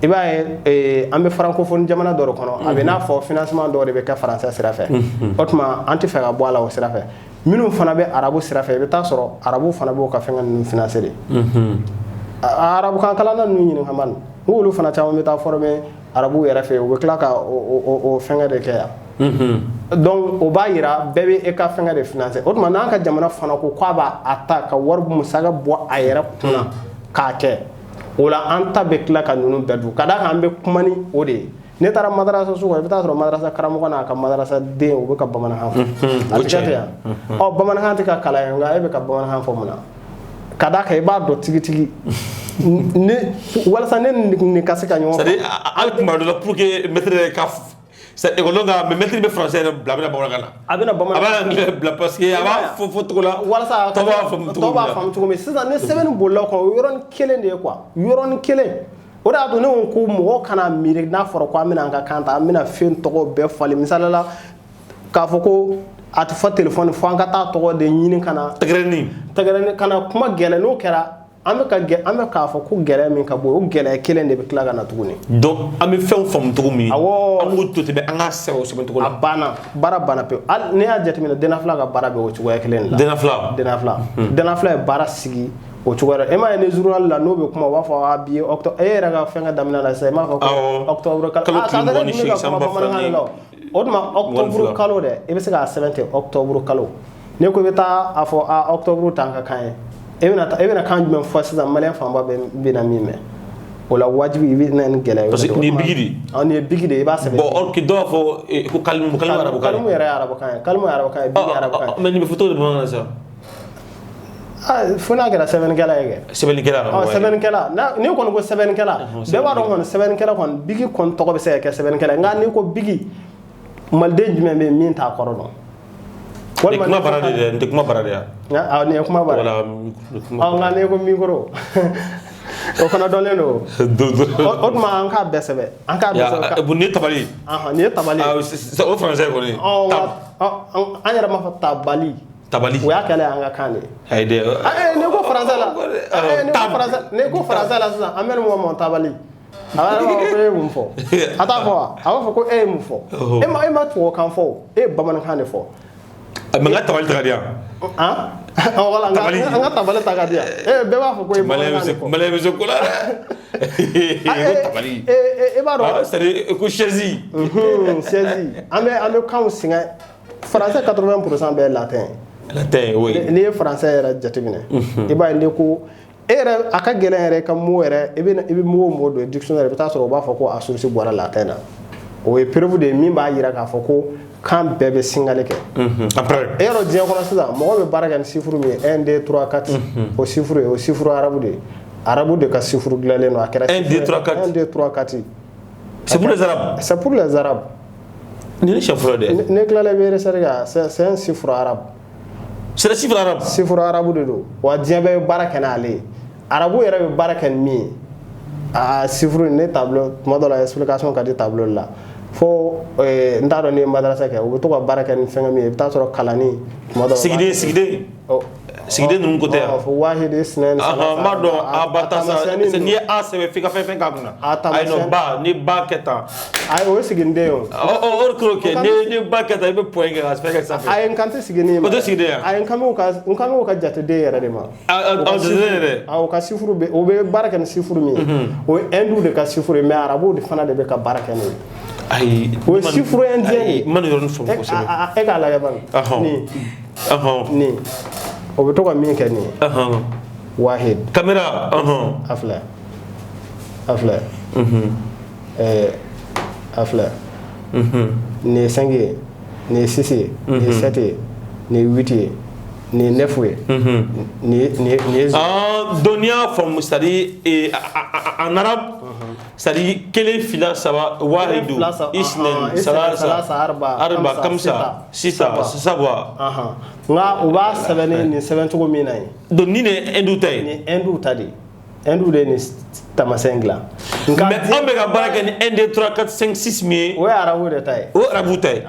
i b'a ye, an bɛ francophone jamana dɔ de kɔnɔ, a bɛ n'a fɔ financement dɔw de bɛ kɛ français sira fɛ. O tuma an tɛ fɛ ka bɔ a la o sira fɛ. Minnu fana bɛ arabu sira fɛ, i bɛ taa sɔrɔ arabu fana b'o ka fɛngɛ ninnu financer de. Arabukan kalanna ninnu ɲininka man, n k'olu fana caman bɛ taa former arabu yɛrɛ fɛ yen, u bɛ tila ka o fɛngɛ de kɛ yan. Donc o b'a yira bɛɛ bɛ e ka fɛngɛ de financer. O tuma n'an ka jamana fana ko k'a b'a a ta ka wari musaka bɔ a yɛrɛ kunna k'a kɛ, o la an ta bɛ tila ka ninnu bɛɛ dun. Ka d'a kan an bɛ kuma ni o de ye. Ne taara madarasa so kɔnɔ, i bɛ taa sɔrɔ madarasa karamɔgɔ n'a ka madarasa den, u bɛ ka bamanankan fɔ. A tɛ kɛ ten yan. Ɔ, bamanankan tɛ ka kalan yen, nka e bɛ ka bamanankan fɔ mun na? Ka d'a kan i b'a dɔn tigitigi ne walasa ne nin ka se ka ɲɔgɔn. C'est à dire hali kuma dɔ la, pour que maître yɛrɛ ka, c'est école ka, mais maître bɛ français yɛrɛ bila, a bɛna bamanankan na. A bɛna bamanankan. A b'a anglais bila parce que a b'a fɔ fɔ cogo la. Walasa tɔ b'a faamu cogo tɔ b'a faamu cogo min. Sisan ni sɛbɛnni bolila o kan, o yɔrɔnin kelen de ye quoi, yɔrɔnin kelen. O de y'a to ne ko mɔgɔ kana miiri n'a fɔra ko an bɛna an ka kan ta, an bɛna fɛn tɔgɔ bɛɛ falen. Misali la, k'a fɔ ko a tɛ fɔ téléphone, fo an ka taa tɔgɔ de ɲini ka na. Tɛgɛrɛni. Tɛgɛrɛni ka na kuma gɛlɛn. N'o kɛra, an bɛ ka an bɛ k'a fɔ ko gɛlɛya min ka bon, o gɛlɛya kelen de bɛ tila ka na tuguni. Donc an bɛ fɛnw faamu cogo min, awɔ, an k'o to ten, an k'a sɛbɛn o sɛbɛn cogo la. A banna, baara banna pewu. Hali n'i y'a jateminɛ, Denafila ka baara bɛ o cogoya kelen de la. Denafila. Denafila, Denafila ye baara sigi o cogoya la. E m'a ye, ni journal la n'o bɛ kuma, u b'a fɔ a bi ye octobre. E yɛrɛ ka fɛn ka daminɛ la sisan, i m'a fɔ ko octobre kalo. Kalo tile 28, san ba fila ni O tuma octobre kalo dɛ, i bɛ se k'a sɛbɛn ten, octobre kalo. N'i ko i bɛ taa a fɔ a octobre t'an ka kan ye, e bɛna e bɛna kan jumɛn fɔ sisan? Maliyɛn fanba bɛ bɛna min mɛn o la, wajibi i bɛ na ni gɛlɛya ye. Parce que nin ye bigi de ye. Ɔ, nin ye bigi de ye, i b'a sɛbɛn. Bon, or que dɔw b'a fɔ ko kalimu, kalimu arabukan ye. Kalimu yɛrɛ ye arabukan ye, kalimu ye arabukan ye, bigi ye arabukan ye. Mais nin bɛ fɔ cogo di bamanankan na sisan? Fo n'a kɛra sɛbɛnnikɛla ye kɛ. Sɛbɛnnikɛla. Ɔ, sɛbɛnnikɛla, n'i kɔni ko sɛbɛnnikɛla, bɛɛ b'a dɔn kɔni sɛbɛnnikɛla kɔni, bigi kɔni tɔgɔ bɛ se ka kɛ sɛbɛnnikɛla ye. Nka n'i ko bigi, maliden jumɛn bɛ yen min t'a kɔrɔ dɔn? Walima kuma bara de dɛ, nin tɛ kuma bara de ya. Nka nin ye kuma bara. Voilà. Ɔ, nka n'i ko micro, o fana dɔnlen don. O tuma an k'a bɛɛ sɛbɛn, an k'a bɛɛ sɛbɛn. Bon, nin ye tabali. Nin ye tabali. O français kɔni. Ɔ, an yɛrɛ b'a fɔ tabali. Tabali. O y'a kɛlen an ka kan de ye. Ayi dɛ. N'i ko français la, n'i ko français la sisan, amène-moi mon tabali. A b'a fɔ ko e ye mun fɔ? A t'a fɔ wa? A b'a fɔ ko e ye mun fɔ? E ma tubabukan fɔ o, e ye bamanankan de fɔ. Mais n ka tabali ta ka di yan. Han? Voilà, n ka tabali ta ka di yan. Bɛɛ b'a fɔ ko e ye bamanankan de fɔ. Maliyɛn bɛ se ko la dɛ. Ko tabali. E b'a dɔn. C'est à dire ko chaise. Chaise. An bɛ kanw sɛgɛn. Français 80% bɛɛ ye latin. Latin, oui. N'i ye français yɛrɛ jateminɛ, i b'a ye n'i ko e yɛrɛ, a ka gɛlɛn yɛrɛ ka mot yɛrɛ, i bɛ mot o mot don dictionnaire, i bɛ taa sɔrɔ u b'a fɔ ko a source bɔra latin na. O ye preuve de ye min b'a jira k'a fɔ ko kan bɛɛ bɛ singali kɛ. Après. E yɔrɔ, diɲɛ kɔnɔ sisan, mɔgɔ bɛ baara kɛ ni chiffre min ye, 1, 2, 3, 4, o chiffre ye, o chiffre arabu de ye. Arabu de ka chiffre dilanlen don, a kɛra 1, 2, 3, 4. 1, 2, 3, 4. C'est pour les Arabes. C'est pour les Arabes. Nin ye siɲɛ fɔlɔ dɛ. Ne tilala, i bɛ recherche kɛ, c'est un chiffre arabe. C'est le chiffre arabe. Chiffre arabu de don wa, diɲɛ bɛɛ bɛ baara kɛ n'ale ye. Arabu yɛrɛ bɛ baara kɛ ni min ye, a chiffre ne tableau, tuma dɔ la explication ka di tableau la fo n t'a dɔn n'i ye madarasa kɛ, u bɛ to ka baara kɛ ni fɛngɛ min ye, i bɛ taa sɔrɔ kalanni tuma dɔ la. Sigiden, sigiden. Sigiden ninnu ko tɛ yan. Fo wahidi, sinɛni. N b'a dɔn, a ba ta sa, n'i ye a sɛbɛn f'i ka fɛn fɛn k'a kunna. A Ayi non, ba ni ba kɛ tan. Ayi, o ye siginiden ye o. O de k'o kɛ, ni ba kɛ tan, i bɛ point kɛ ka fɛn kɛ sanfɛ. Ayi, n kan tɛ siginin ma. O tɛ sigiden ya? Ayi, n kan b'u ka jateden yɛrɛ de ma. A jateden yɛrɛ. A u ka chiffre bɛ, o bɛ baara kɛ ni chiffre min ye, o ye Hindu de ka chiffre ye, mais arabuw de fana de bɛ ka baara kɛ n'o ye. Ayi. O ye chiffre indien de ye. N ma nin yɔrɔnin faamu kosɛbɛ. E k'a lajɛ bani. Nin. Nin. O bɛ to ka min kɛ nin ye. Wahid. Caméra. A filɛ. A filɛ. A filɛ. Nin ye 5 ye. Nin ye 6 ye. Nin ye 7 ye. Nin ye 8 ye. Nin ye 9 ye. Nin ye. Ah, donc n'i y'a faamu, c'est à dire en arabe, c'est à dire kelen, fila, saba, wahidu, isnen, salasa, arba, kamsa, sita, saba. Nka u b'a sɛbɛn ni nin sɛbɛn cogo min na ye. Donc nin de ye Hindu ta ye. Nin Hindu ta de ye. Hindu de ye nin taamasiyɛn dilan. Mais anw bɛ ka baara kɛ ni 1, 2, 3, 4, 5, 6 min ye. O ye arabu de ta ye. O ye arabu ta ye.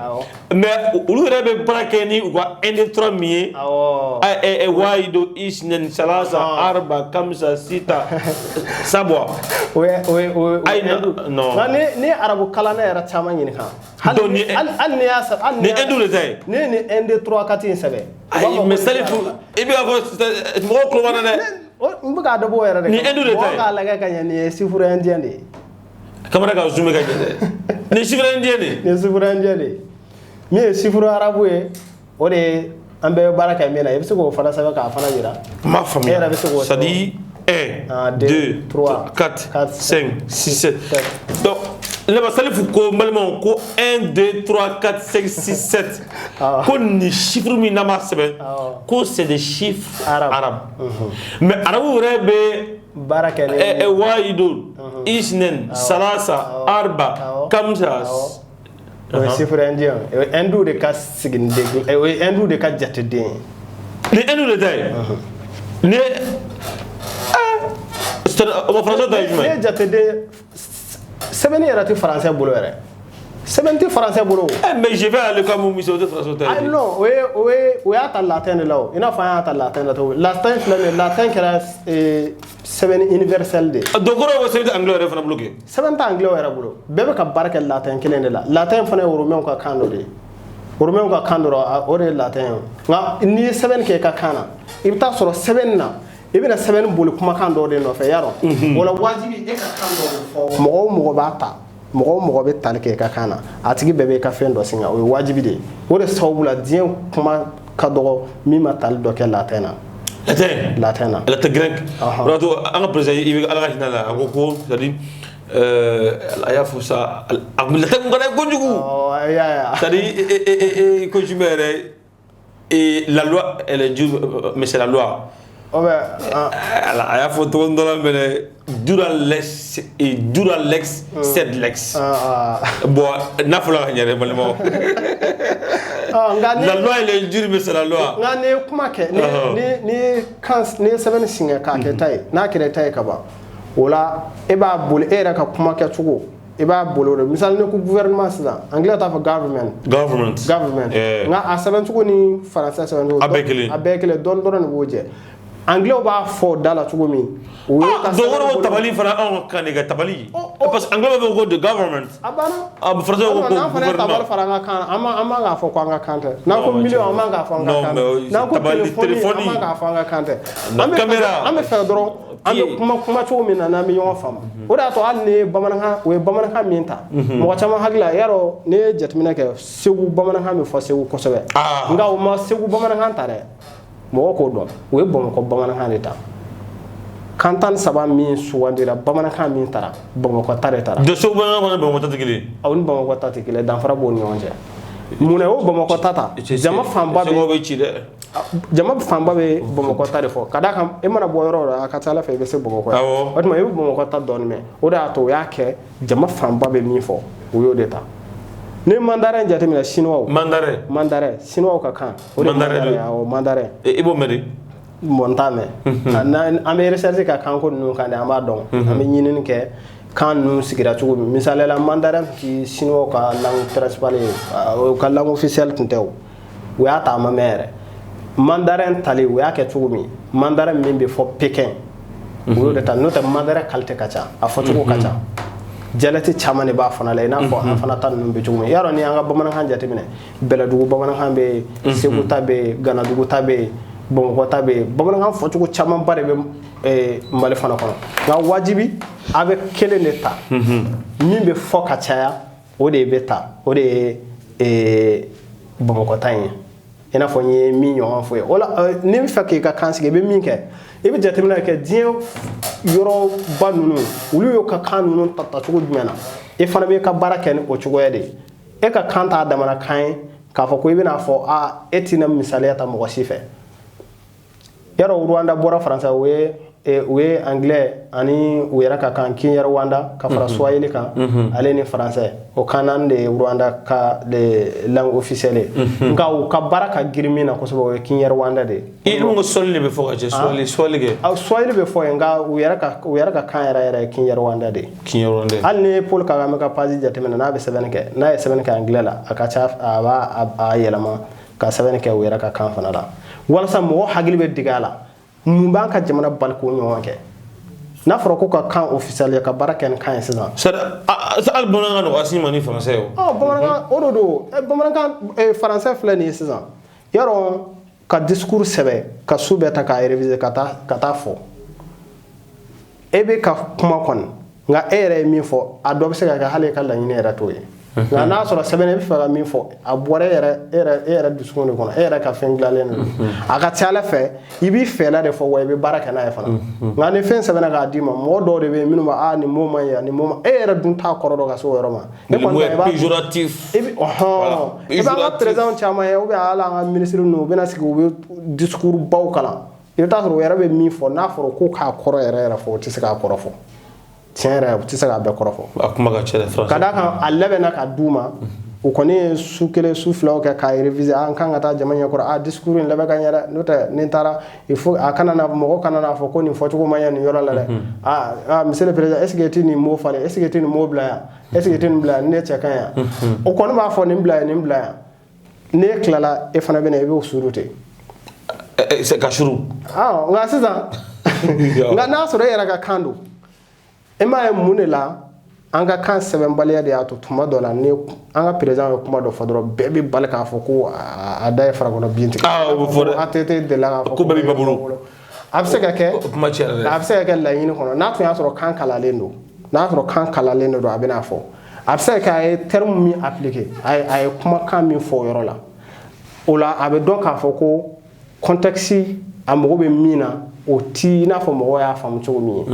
Mais olu yɛrɛ bɛ baara kɛ ni u ka 1, 2, 3 min ye. Wahidu, isnen, salasa, arba, kamsa, sita, saba. O ye Ayi, non. Nka ni arabu kalanna yɛrɛ caman ɲininka. Donc ni hali ni y'a sɛbɛn. Ni Hindu de ta ye. Ne ye nin 1, 2, 3, 4 in sɛbɛn. Ayi, mais Salifu, i bɛ ka fɔ mɔgɔw tulo b'an na dɛ. N bɛ k'a dabɔ o yɛrɛ de. Ni Hindu de ta ye. Mɔgɔ k'a lajɛ ka ɲɛ, nin ye chiffre indien de ye. Caméra ka zoomé ka ɲɛ dɛ. Nin ye chiffre indien de ye. Nin ye chiffre indien de ye. Min ye chiffre arabu ye, o de ye an bɛɛ bɛ baara kɛ min na. I bɛ se k'o fana sɛbɛn k'a fana jira. N m'a faamuya. E yɛrɛ bɛ se k'o sɛbɛn. C'est-à-dire 1, 2, 3, 4, 5, 6, 7. Donc ne ba Salifu ko n balimaw ko 1, 2, 3, 4, 5, 6, 7, ko nin chiffre min n'an b'a sɛbɛn, ko c'est des chiffres arabes. Mais arabu yɛrɛ bɛ baara kɛ ni wahidu, isnen, salasa, arba, kamsa. O ye chiffre indien ye. O ye Hindu de ka siginiden, o ye Hindu de ka jateden ye. Ni Hindu de ta ye. Ni o français ta ye jumɛn ye? Ne ye jateden sɛbɛnni yɛrɛ tɛ français bolo yɛrɛ. Sɛbɛn tɛ français bolo. Mais je vais à l'école mun o tɛ français ta ye. Ah non, o ye o ye o y'a ta latin de la o. I n'a fɔ an y'a ta latin la cogo min. Latin filɛ nin ye, latin kɛra sɛbɛnni universel de ye. Donc kɔrɔ ko sɛbɛn tɛ anglais yɛrɛ fana bolo kɛ. Sɛbɛn tɛ anglais yɛrɛ bolo. Bɛɛ bɛ ka baara kɛ latin kelen de la. Latin fana ye romain ka kan dɔ de ye. Romain ka kan dɔrɔn, o de ye latin ye. Nka n'i ye sɛbɛnni kɛ i ka kan na, i bɛ taa sɔrɔ sɛbɛnni na, i bɛna sɛbɛnni boli kumakan dɔw de nɔfɛ yarɔ. O la wajibi e ka kan dɔ bɛ fɔ. Mɔgɔ o mɔgɔ b'a ta, mɔgɔ o mɔgɔ bɛ tali kɛ i ka kan na, a tigi bɛɛ bɛ i ka fɛn dɔ singa, o ye wajibi de ye. O de sababu la diɲɛ kuma ka dɔgɔ min ma tali dɔ kɛ latin na. Latin. Latin na. Latin grec. O de y'a to an ka président i bɛ Ala ka hinɛ la, a ko ko c'est à dire a y'a fɔ sa, a kun latin kun ka d'a ye kojugu. Ɔ, i y'a ye. C'est à dire ko jumɛn yɛrɛ, la loi elle est dure, mais c'est la loi. O bɛ. A y'a fɔ cogo dɔ la mɛnɛ, dura lex dura lex sed lex. Bon, n'a fɔra ka ɲɛ dɛ, balimaw. Nka ni La loi elle est dure, mais c'est la loi. Nka n'i ye kuma kɛ, ni kan, n'i ye sɛbɛnni singɛ k'a kɛ ta ye, n'a kɛra ta ye ka ban, o la e b'a boli e yɛrɛ ka kuma kɛcogo, i b'a boli o de. Misali, ne ko gouvernement sisan, anglais t'a fɔ government. Government. Government. Nka a sɛbɛncogo ni français sɛbɛncogo. A bɛɛ kelen. A bɛɛ kelen, dɔɔni dɔrɔn de b'o jɛ. Anglais b'a fɔ da la cogo min, o ye ka Donc o de ko tabali fana, anw ka kan de ka tabali, parce que anglais b'a fɔ ko the government. A banna. A français ko ko N'an fana ye tabali gouvernement. fara an ka kan na, an man k'a fɔ ko an ka kan tɛ. N'an ko million, an man k'a fɔ an ka kan tɛ. N'an ko téléphone, an man k'a fɔ an ka kan tɛ. An bɛ caméra. An bɛ fɛ dɔrɔn an bɛ kuma cogo min na, n'an bɛ ɲɔgɔn faamu. O de y'a to hali ni ye bamanankan, o ye bamanankan min ta, mɔgɔ caman hakili la yarɔ, n'i ye jateminɛ kɛ, Segu bamanankan bɛ fɔ Segu kosɛbɛ. Nka o ma Segu bamanankan ta dɛ, mɔgɔw k'o dɔn, o ye Bamakɔ bamanankan de ta. Kan 13 min sugandira, bamanankan min tara, Bamakɔ ta de tara. De Segu bamanankan fana, Bamakɔ ta tɛ kelen ye. Aw ni Bamakɔ ta tɛ kelen, danfara b'o ni ɲɔgɔn cɛ. Mun na o Bamakɔ ta ta? Jama fanba Segu bɛ bɛ ci dɛ. Jama fanba bɛ Bamakɔ ta de fɔ, ka d'a kan e mana bɔ yɔrɔ o yɔrɔ, a ka ca Ala fɛ i bɛ se Bamakɔ yan. O tuma i bɛ Bamakɔ ta dɔɔnin mɛn. O de y'a to o y'a kɛ jama fanba bɛ min fɔ, o y'o de ta. Ni mandarin jateminɛ, chinois. Mandarin. Mandarin, chinois ka kan o de. Mandarin Mandarin don. Awɔ, mandarin. I b'o mɛn de. Bon, n t'a mɛn. N'an bɛ recherche ka kanko ninnu kan de, an b'a dɔn, an bɛ ɲinini kɛ kan ninnu sigira cogo min. Misaliya la, mandarin ti chinois ka langue principale ye, u ka langue officielle tun tɛ. O u y'a ta, a ma mɛn yɛrɛ. Mandarin tali, u y'a kɛ cogo min, mandarin min bɛ fɔ Pékin, u y'o de ta. N'o tɛ, mandarin qualité ka ca, a fɔcogo ka ca, dialecte caman de b'a fana la, i n'a fɔ an fana ta ninnu bɛ cogo min. Yarɔ, ni an ka bamanankan jateminɛ, Bɛlɛdugu bamanankan bɛ yen, Segu ta bɛ yen, Ganadugu ta bɛ yen, Bamakɔ ta bɛ yen. Bamanankan fɔcogo camanba de bɛ Mali fana kɔnɔ. Nka wajibi a bɛ kelen de ta, min bɛ fɔ ka caya, o de bɛ ta, o de ye Bamakɔ ta in ye. I n'a fɔ n ye min ɲɔgɔn fɔ ye o la, n'i bɛ fɛ k'i ka kan sigi, i bɛ min kɛ, i bɛ jateminɛ kɛ diɲɛ yɔrɔba ninnu, olu y'u ka kan ninnu ta tacogo jumɛn na, e fana b'i ka baara kɛ ni o cogoya de ye. E ka kan t'a damana kan ye k'a fɔ ko i bɛna fɔ aa e tɛna misaliya ta mɔgɔ si fɛ. Yarɔ, Rwanda bɔra Faransa, o ye anglais ani u yɛrɛ ka kan Kinyarwanda ka fara Swahili kan, ale ni français, o kan naani de ye Rwanda ka de langue officielle ye. Nka u ka baara ka girin min na kosɛbɛ, o ye Kinyarwanda de ye. I ko Swahili de bɛ fɔ ka cɛ, Swahili kɛ. Aw, Swahili bɛ fɔ yen, nka u yɛrɛ ka kan yɛrɛ yɛrɛ ye Kinyarwanda de ye. Kinyarwanda. Hali ni Paul Kagame ka page jateminɛ, n'a bɛ sɛbɛnni kɛ, n'a ye sɛbɛnni kɛ anglais la, a ka ca, a b'a a yɛlɛma ka sɛbɛnni kɛ u yɛrɛ ka kan fana la, walasa mɔgɔ hakili bɛ dege a la. Mun b'an ka jamana bali k'o ɲɔgɔn kɛ, n'a fɔra ko ka kan officiel ka baara kɛ ni kan ye sisan? C'est hali bamanankan nɔgɔ a ma ni français ye o. Ɔ, bamanankan o de don. Bamanankan, français filɛ nin ye sisan. Yarɔ, ka discours sɛbɛn, ka su bɛɛ ta k'a réviser, ka taa fɔ, e bɛ ka kuma kɔni, nka e yɛrɛ ye min fɔ, a dɔ bɛ se ka kɛ hali e ka laɲini yɛrɛ t'o ye. Nka n'a sɔrɔ sɛbɛn, e bɛ fɛ ka min fɔ, a bɔra e yɛrɛ dusukun de kɔnɔ, e yɛrɛ ka fɛn dilanlen de don. A ka ca Ala fɛ, i b'i fɛla de fɔ, wa i bɛ baara kɛ n'a ye fana. Nka ni fɛn sɛbɛnna k'a d'i ma, mɔgɔ dɔw de bɛ yen minnu b'a nin mot man ɲi, nin mot man, e yɛrɛ dun t'a kɔrɔ dɔn ka se o yɔrɔ ma. E Le mot kɔni ta, est i b'a péjoratif. I bɛ ɔhɔn, i b'an ka président caman ye, ou bien hali an ka ministre ninnu, u bɛna sigi, u bɛ discours baw kalan, i bɛ taa sɔrɔ u yɛrɛ bɛ min fɔ, n'a fɔra ko k'a kɔrɔ yɛrɛ yɛrɛ fɔ, u tɛ se k'a kɔrɔ fɔ. Tiɲɛ yɛrɛ, u tɛ se k'a bɛɛ kɔrɔ fɔ. A kuma ka ca dɛ, français. Ka d'a kan a labɛnna ka d'u ma, u kɔni ye su kelen su filaw kɛ k'a réviser. An kan ka taa jama ɲɛkɔrɔ, a discours in labɛn ka ɲɛ dɛ, n'o tɛ ni n taara, il faut a kana na mɔgɔ kana n'a fɔ ko nin fɔcogo ma ɲɛ nin yɔrɔ la dɛ. Ah ah, monsieur le président, est ce que i tɛ nin mot falen? Est ce que i tɛ nin mot bila yan? Est ce que i tɛ nin bila yan? Ni ne cɛ ka ɲi yan, o kɔni b'a fɔ nin bila yan, nin bila yan. N'e tilala, e fana bɛ na, i b'o suru ten. C'est ka suru. Ah, nka sisan, nka n'a sɔrɔ e yɛrɛ ka kan don, e m'a ye mun de la an ka kan sɛbɛnbaliya de y'a to tuma dɔ la, ni an ka président ye kuma dɔ fɔ dɔrɔn, bɛɛ bɛ bali k'a fɔ ko a da ye farakɔnɔ bin tigɛ. Ah, o bɛ fɔ dɛ. ATT delila k'a fɔ Ko bɛɛ b'i ba bolo. A bɛ se ka kɛ O kuma cayara dɛ. A bɛ se ka kɛ laɲini kɔnɔ, n'a tun y'a sɔrɔ kan kalanlen don, n'a y'a sɔrɔ kan kalanlen de don, a bɛ n'a fɔ. A bɛ se ka kɛ a ye terme min appliqué, a ye kumakan min fɔ o yɔrɔ la, o la a bɛ dɔn k'a fɔ ko contexte a mago bɛ min na, o ti i n'a fɔ mɔgɔw y'a faamu cogo min ye.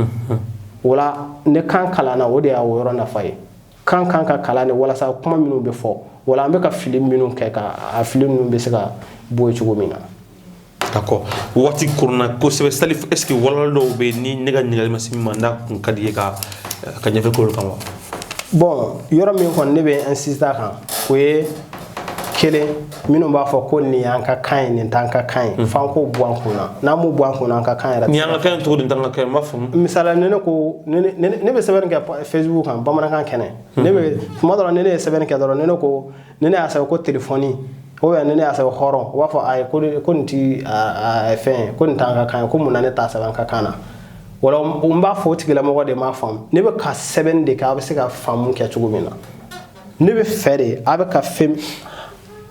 O la ne kan kalanna, o de y'a o yɔrɔ nafa ye. Kan kan ka kalan de walasa kuma minnu bɛ fɔ, wala an bɛ ka fili minnu kɛ, ka a fili ninnu bɛ se ka bɔ yen cogo min na. D'accord, waati koronna kosɛbɛ. Salif, est ce que walawala dɔw bɛ yen ni ne ka ɲininkali ma se min ma, n'a kun ka di i ye ka ɲɛfɛ k'olu kan wa? Bon, yɔrɔ min kɔni ne bɛ insister a kan, o ye kelen, minnu b'a fɔ ko nin y'an ka kan ye, nin t'an ka kan ye, f'an k'o bɔ an kun na. N'an m'o bɔ an kun na, an ka kan yɛrɛ Nin y'an ka kan ye cogo di, nin t'an ka kan ye? N b'a faamu. Misala, ni ne ko ne bɛ sɛbɛnni kɛ Facebook kan, bamanankan kɛnɛ, ne bɛ tuma dɔ la, ni ne ye sɛbɛnni kɛ dɔrɔn, ni ne ko, ni ne y'a sɛbɛn ko telefɔni, ou bien ni ne y'a sɛbɛn hɔrɔn, u b'a fɔ ayi, ko nin ti a fɛn ye, ko nin t'an ka kan ye, ko mun na ne t'a sɛbɛn an ka kan na? Wala n b'a fɔ o tigilamɔgɔ de m'a faamu. Ne bɛ ka sɛbɛnni de kɛ, a bɛ se ka faamu kɛ cogo min na. Ne bɛ fɛ de a bɛ ka fɛn,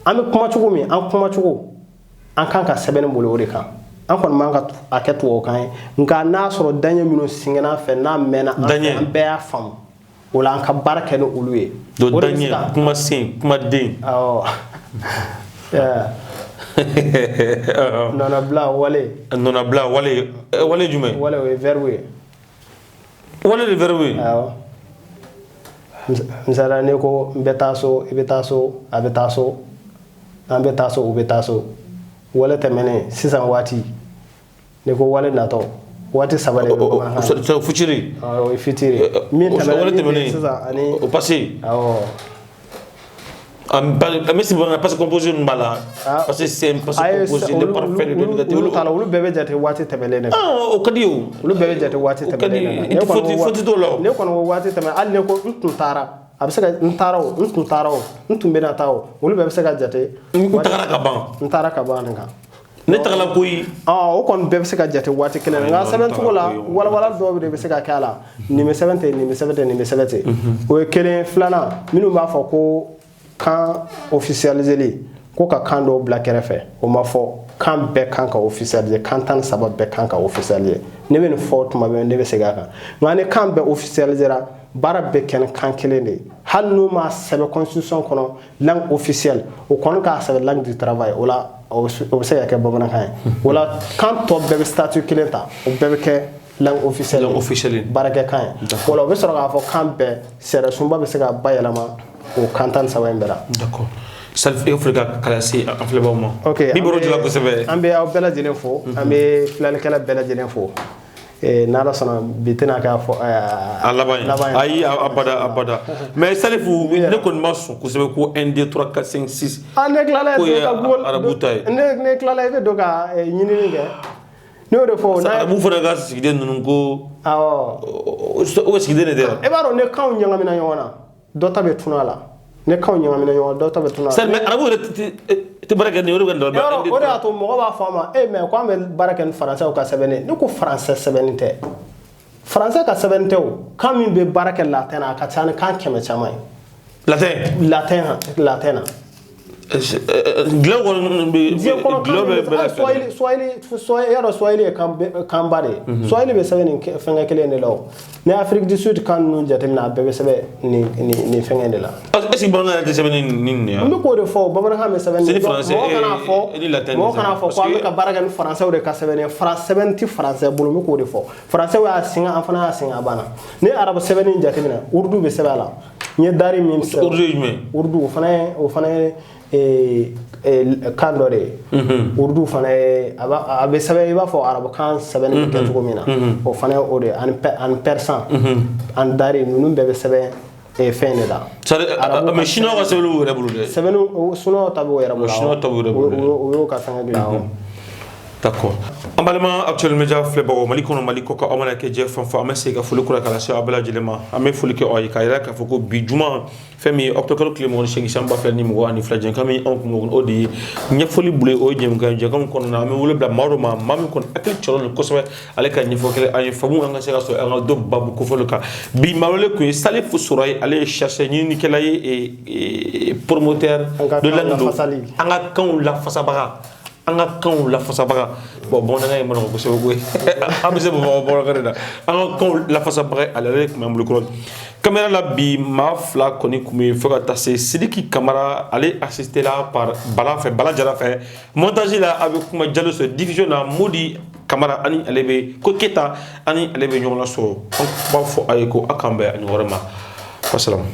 an bɛ kuma cogo min, an kuma cogo, an kan ka sɛbɛnni bolo o de kan. An kɔni man ka a kɛ tubabukan ye, nka n'a sɔrɔ daɲɛ minnu singɛnna an fɛ, n'a mɛnna an fɛ, Daɲɛ. an bɛɛ y'a faamu, o la an ka baara kɛ ni olu ye. Donc O de bɛ se daɲɛ, kuma sen, kuma den. Awɔ. Yeah. Nɔnabila wale. Nɔnabila wale, wale jumɛn? Wale, o ye verbe ye. Wale de verbe ye? Awɔ. Misaliya, ne ko n bɛ taa so, i bɛ taa so, a bɛ taa so, an bɛ taa so, u bɛ taa so. Wale tɛmɛnen, sisan waati. Ne ko wale natɔ, waati saba de bɛ bamanankan na. Futur. O ye futur ye. Min tɛmɛna, min bɛ sisan ani. O passé. Awɔ. Mais si passé composé ninnu b'a la. Passé simple, passé composé, le parfait, le indicatif. Olu t'a la, olu bɛɛ bɛ jate waati tɛmɛnen de. Ah, o ka di o. Olu bɛɛ bɛ jate waati tɛmɛnen de. Faute t'o la o. Ne kɔni ko waati tɛmɛ, hali ne ko n tun taara, a bɛ se ka n taara o, n tun taara o, n tun bɛna taa o, olu bɛɛ bɛ se ka jate. N tagara ka ban. N taara ka ban nin kan. Ne tagala koyi. O kɔni bɛɛ bɛ se ka jate waati kelen na, nka sɛbɛn cogo la, walawala dɔw de bɛ se ka kɛ a la. Nin bɛ sɛbɛn ten, nin bɛ sɛbɛn ten, nin bɛ sɛbɛn ten. O ye kelen. Filanan, minnu b'a fɔ ko kan officialiseli, ko ka kan dɔw bila kɛrɛfɛ, o ma fɔ. Kan bɛɛ kan ka officialiser, kan 13 bɛɛ kan ka officialiser. Ne bɛ nin fɔ tuma bɛɛ, ne bɛ segin a kan. Nka ni kan bɛɛ officialisera, baara bɛɛ kɛ ni kan kelen de ye. Hali n'u m'a sɛbɛn constitution kɔnɔ langue officielle, o kɔni k'a sɛbɛn langue du travail, o la o bɛ se ka kɛ bamanankan ye. O la kan tɔ bɛɛ bɛ statut kelen ta, o bɛɛ bɛ kɛ langue officielle, langue officielle, baarakɛ kan ye. O la o bɛ sɔrɔ k'a fɔ kan bɛɛ sariya sunba bɛ se ka bayɛlɛma o kan 13 in bɛɛ la. D'accord. Salif, e ka foli ka kala se an filɛbagaw ma. Ok. Bi baro jɔla kosɛbɛ. An bɛ aw bɛɛ lajɛlen fo, an bɛ filɛlikɛla bɛɛ lajɛlen fo. N'Ala sɔnna, bi tɛna kɛ fɔ a laban ye. Ayi, abada abada. Mais Salifu, ne kɔni ma sɔn kosɛbɛ ko 1 2 3 4 5 6. Ah, ne tilala ko ye arabu ta ye. Ne tilala, i bɛ don ka ɲinini kɛ. Ne y'o de fɔ. Arabu fana ka sigiden ninnu ko. Awɔ. O sigiden de tɛ. E b'a dɔn, ne kanw ɲagamina ɲɔgɔn na, dɔ ta bɛ tunun a la. Ne kanw ɲagamina ɲɔgɔn na, dɔ ta bɛ tunun a la. Sali, mais arabu yɛrɛ tɛ baara kɛ nin o de bɛ nin. O de y'a to mɔgɔ b'a fɔ a ma e mais ko an bɛ baara kɛ ni faransɛw ka sɛbɛnni. Ne ko faransɛ sɛbɛnni tɛ, faransɛ ka sɛbɛnni tɛ o. Kan min bɛ baara kɛ latin na, a ka ca ni kan 100 caman ye. Latin. Latin, latin na. Gilɔ kɔni bɛ gilɔ bɛ bɛɛ. Swahili, Swahili, Swahili, y'a dɔn Swahili ye kanba de ye. Swahili bɛ sɛbɛn nin fɛngɛ kelen de la o. Ni Afrique du Sud kan ninnu jateminɛ, a bɛɛ bɛ sɛbɛn nin fɛngɛ de la. Est ce que bamanankan yɛrɛ tɛ sɛbɛn ni nin ye? N bɛ k'o de fɔ, bamanankan bɛ sɛbɛn. Ni français. Mɔgɔ kana fɔ, mɔgɔ kana fɔ ko an bɛ ka baara kɛ ni français de ka sɛbɛn ye. Sɛbɛn tɛ français bolo, n bɛ k'o de fɔ. Français y'a singa, an fana y'a singa, a banna. Ni arabu sɛbɛnni jateminɛ, urdu bɛ sɛbɛn a la. N ye dari min sɛbɛn. Urdu ye jumɛn? Urdu, o fana ye kan dɔ de ye. Urdu fana ye, a bɛ sɛbɛn i b'a fɔ arabukan sɛbɛnni bɛ kɛ cogo min na, o fana ye o de ye. Ani persan, ani dari ninnu bɛɛ bɛ sɛbɛn fɛn de la. Mais chinois ka sɛbɛnni b'u yɛrɛ bolo dɛ. Sɛbɛnni, chinois ta b'o yɛrɛ bolo. Chinois ta b'u yɛrɛ bolo. O y'o ka fɛngɛ dilan, awɔ. D'accord. An balima Actuel Media filɛbagaw, Mali kɔnɔ, Mali kɔ kan, aw mana kɛ diɲɛ fɛn fɛn, an bɛ segin ka foli kura k'a lase aw bɛɛ lajɛlen ma. An bɛ foli kɛ aw ye k'a yira k'a fɔ ko bi juma, fɛn min ye octobre kalo tile 28 san 2022, jɛnkan min anw kun o de ye ɲɛfɔli bolo, o ye jɛmukan ye. Jɛmukan min kɔnɔna na, an bɛ wele bila maa dɔ ma, maa min kɔni hakili cɔrɔ don kosɛbɛ, ale ka ɲɛfɔ kɛ an ye, faamu an ka se ka sɔrɔ an ka dɔ babu kofɔli kan. Bi maa wele kun ye Salifu Sɔrɔ ye, ale ye chercheur, ɲininikɛla ye, promoteur de langue, an ka kanw lafasabaga, an ka kanw lafasabaga. Bon, bamanankan ye ma nɔgɔn kosɛbɛ koyi, an bɛ se Bamakɔ bamanankan de la. An ka kanw lafasabaga, ale tun b'an bolo kɔrɔ caméra la bi. Maa fila kɔni tun bɛ yen fo ka taa se Sidiki Kamara, ale assisté la par Bala fɛ, Bala Jara fɛ. Montage la, a bɛ kuma Jalo sɔrɔ. Diffusion na, Modi Kamara ani ale bɛ ko Keta ani ale bɛ ɲɔgɔn lasɔrɔ. An b'a fɔ a ye ko a k'an bɛn a ɲɔgɔn wɛrɛ ma. Wasalamu.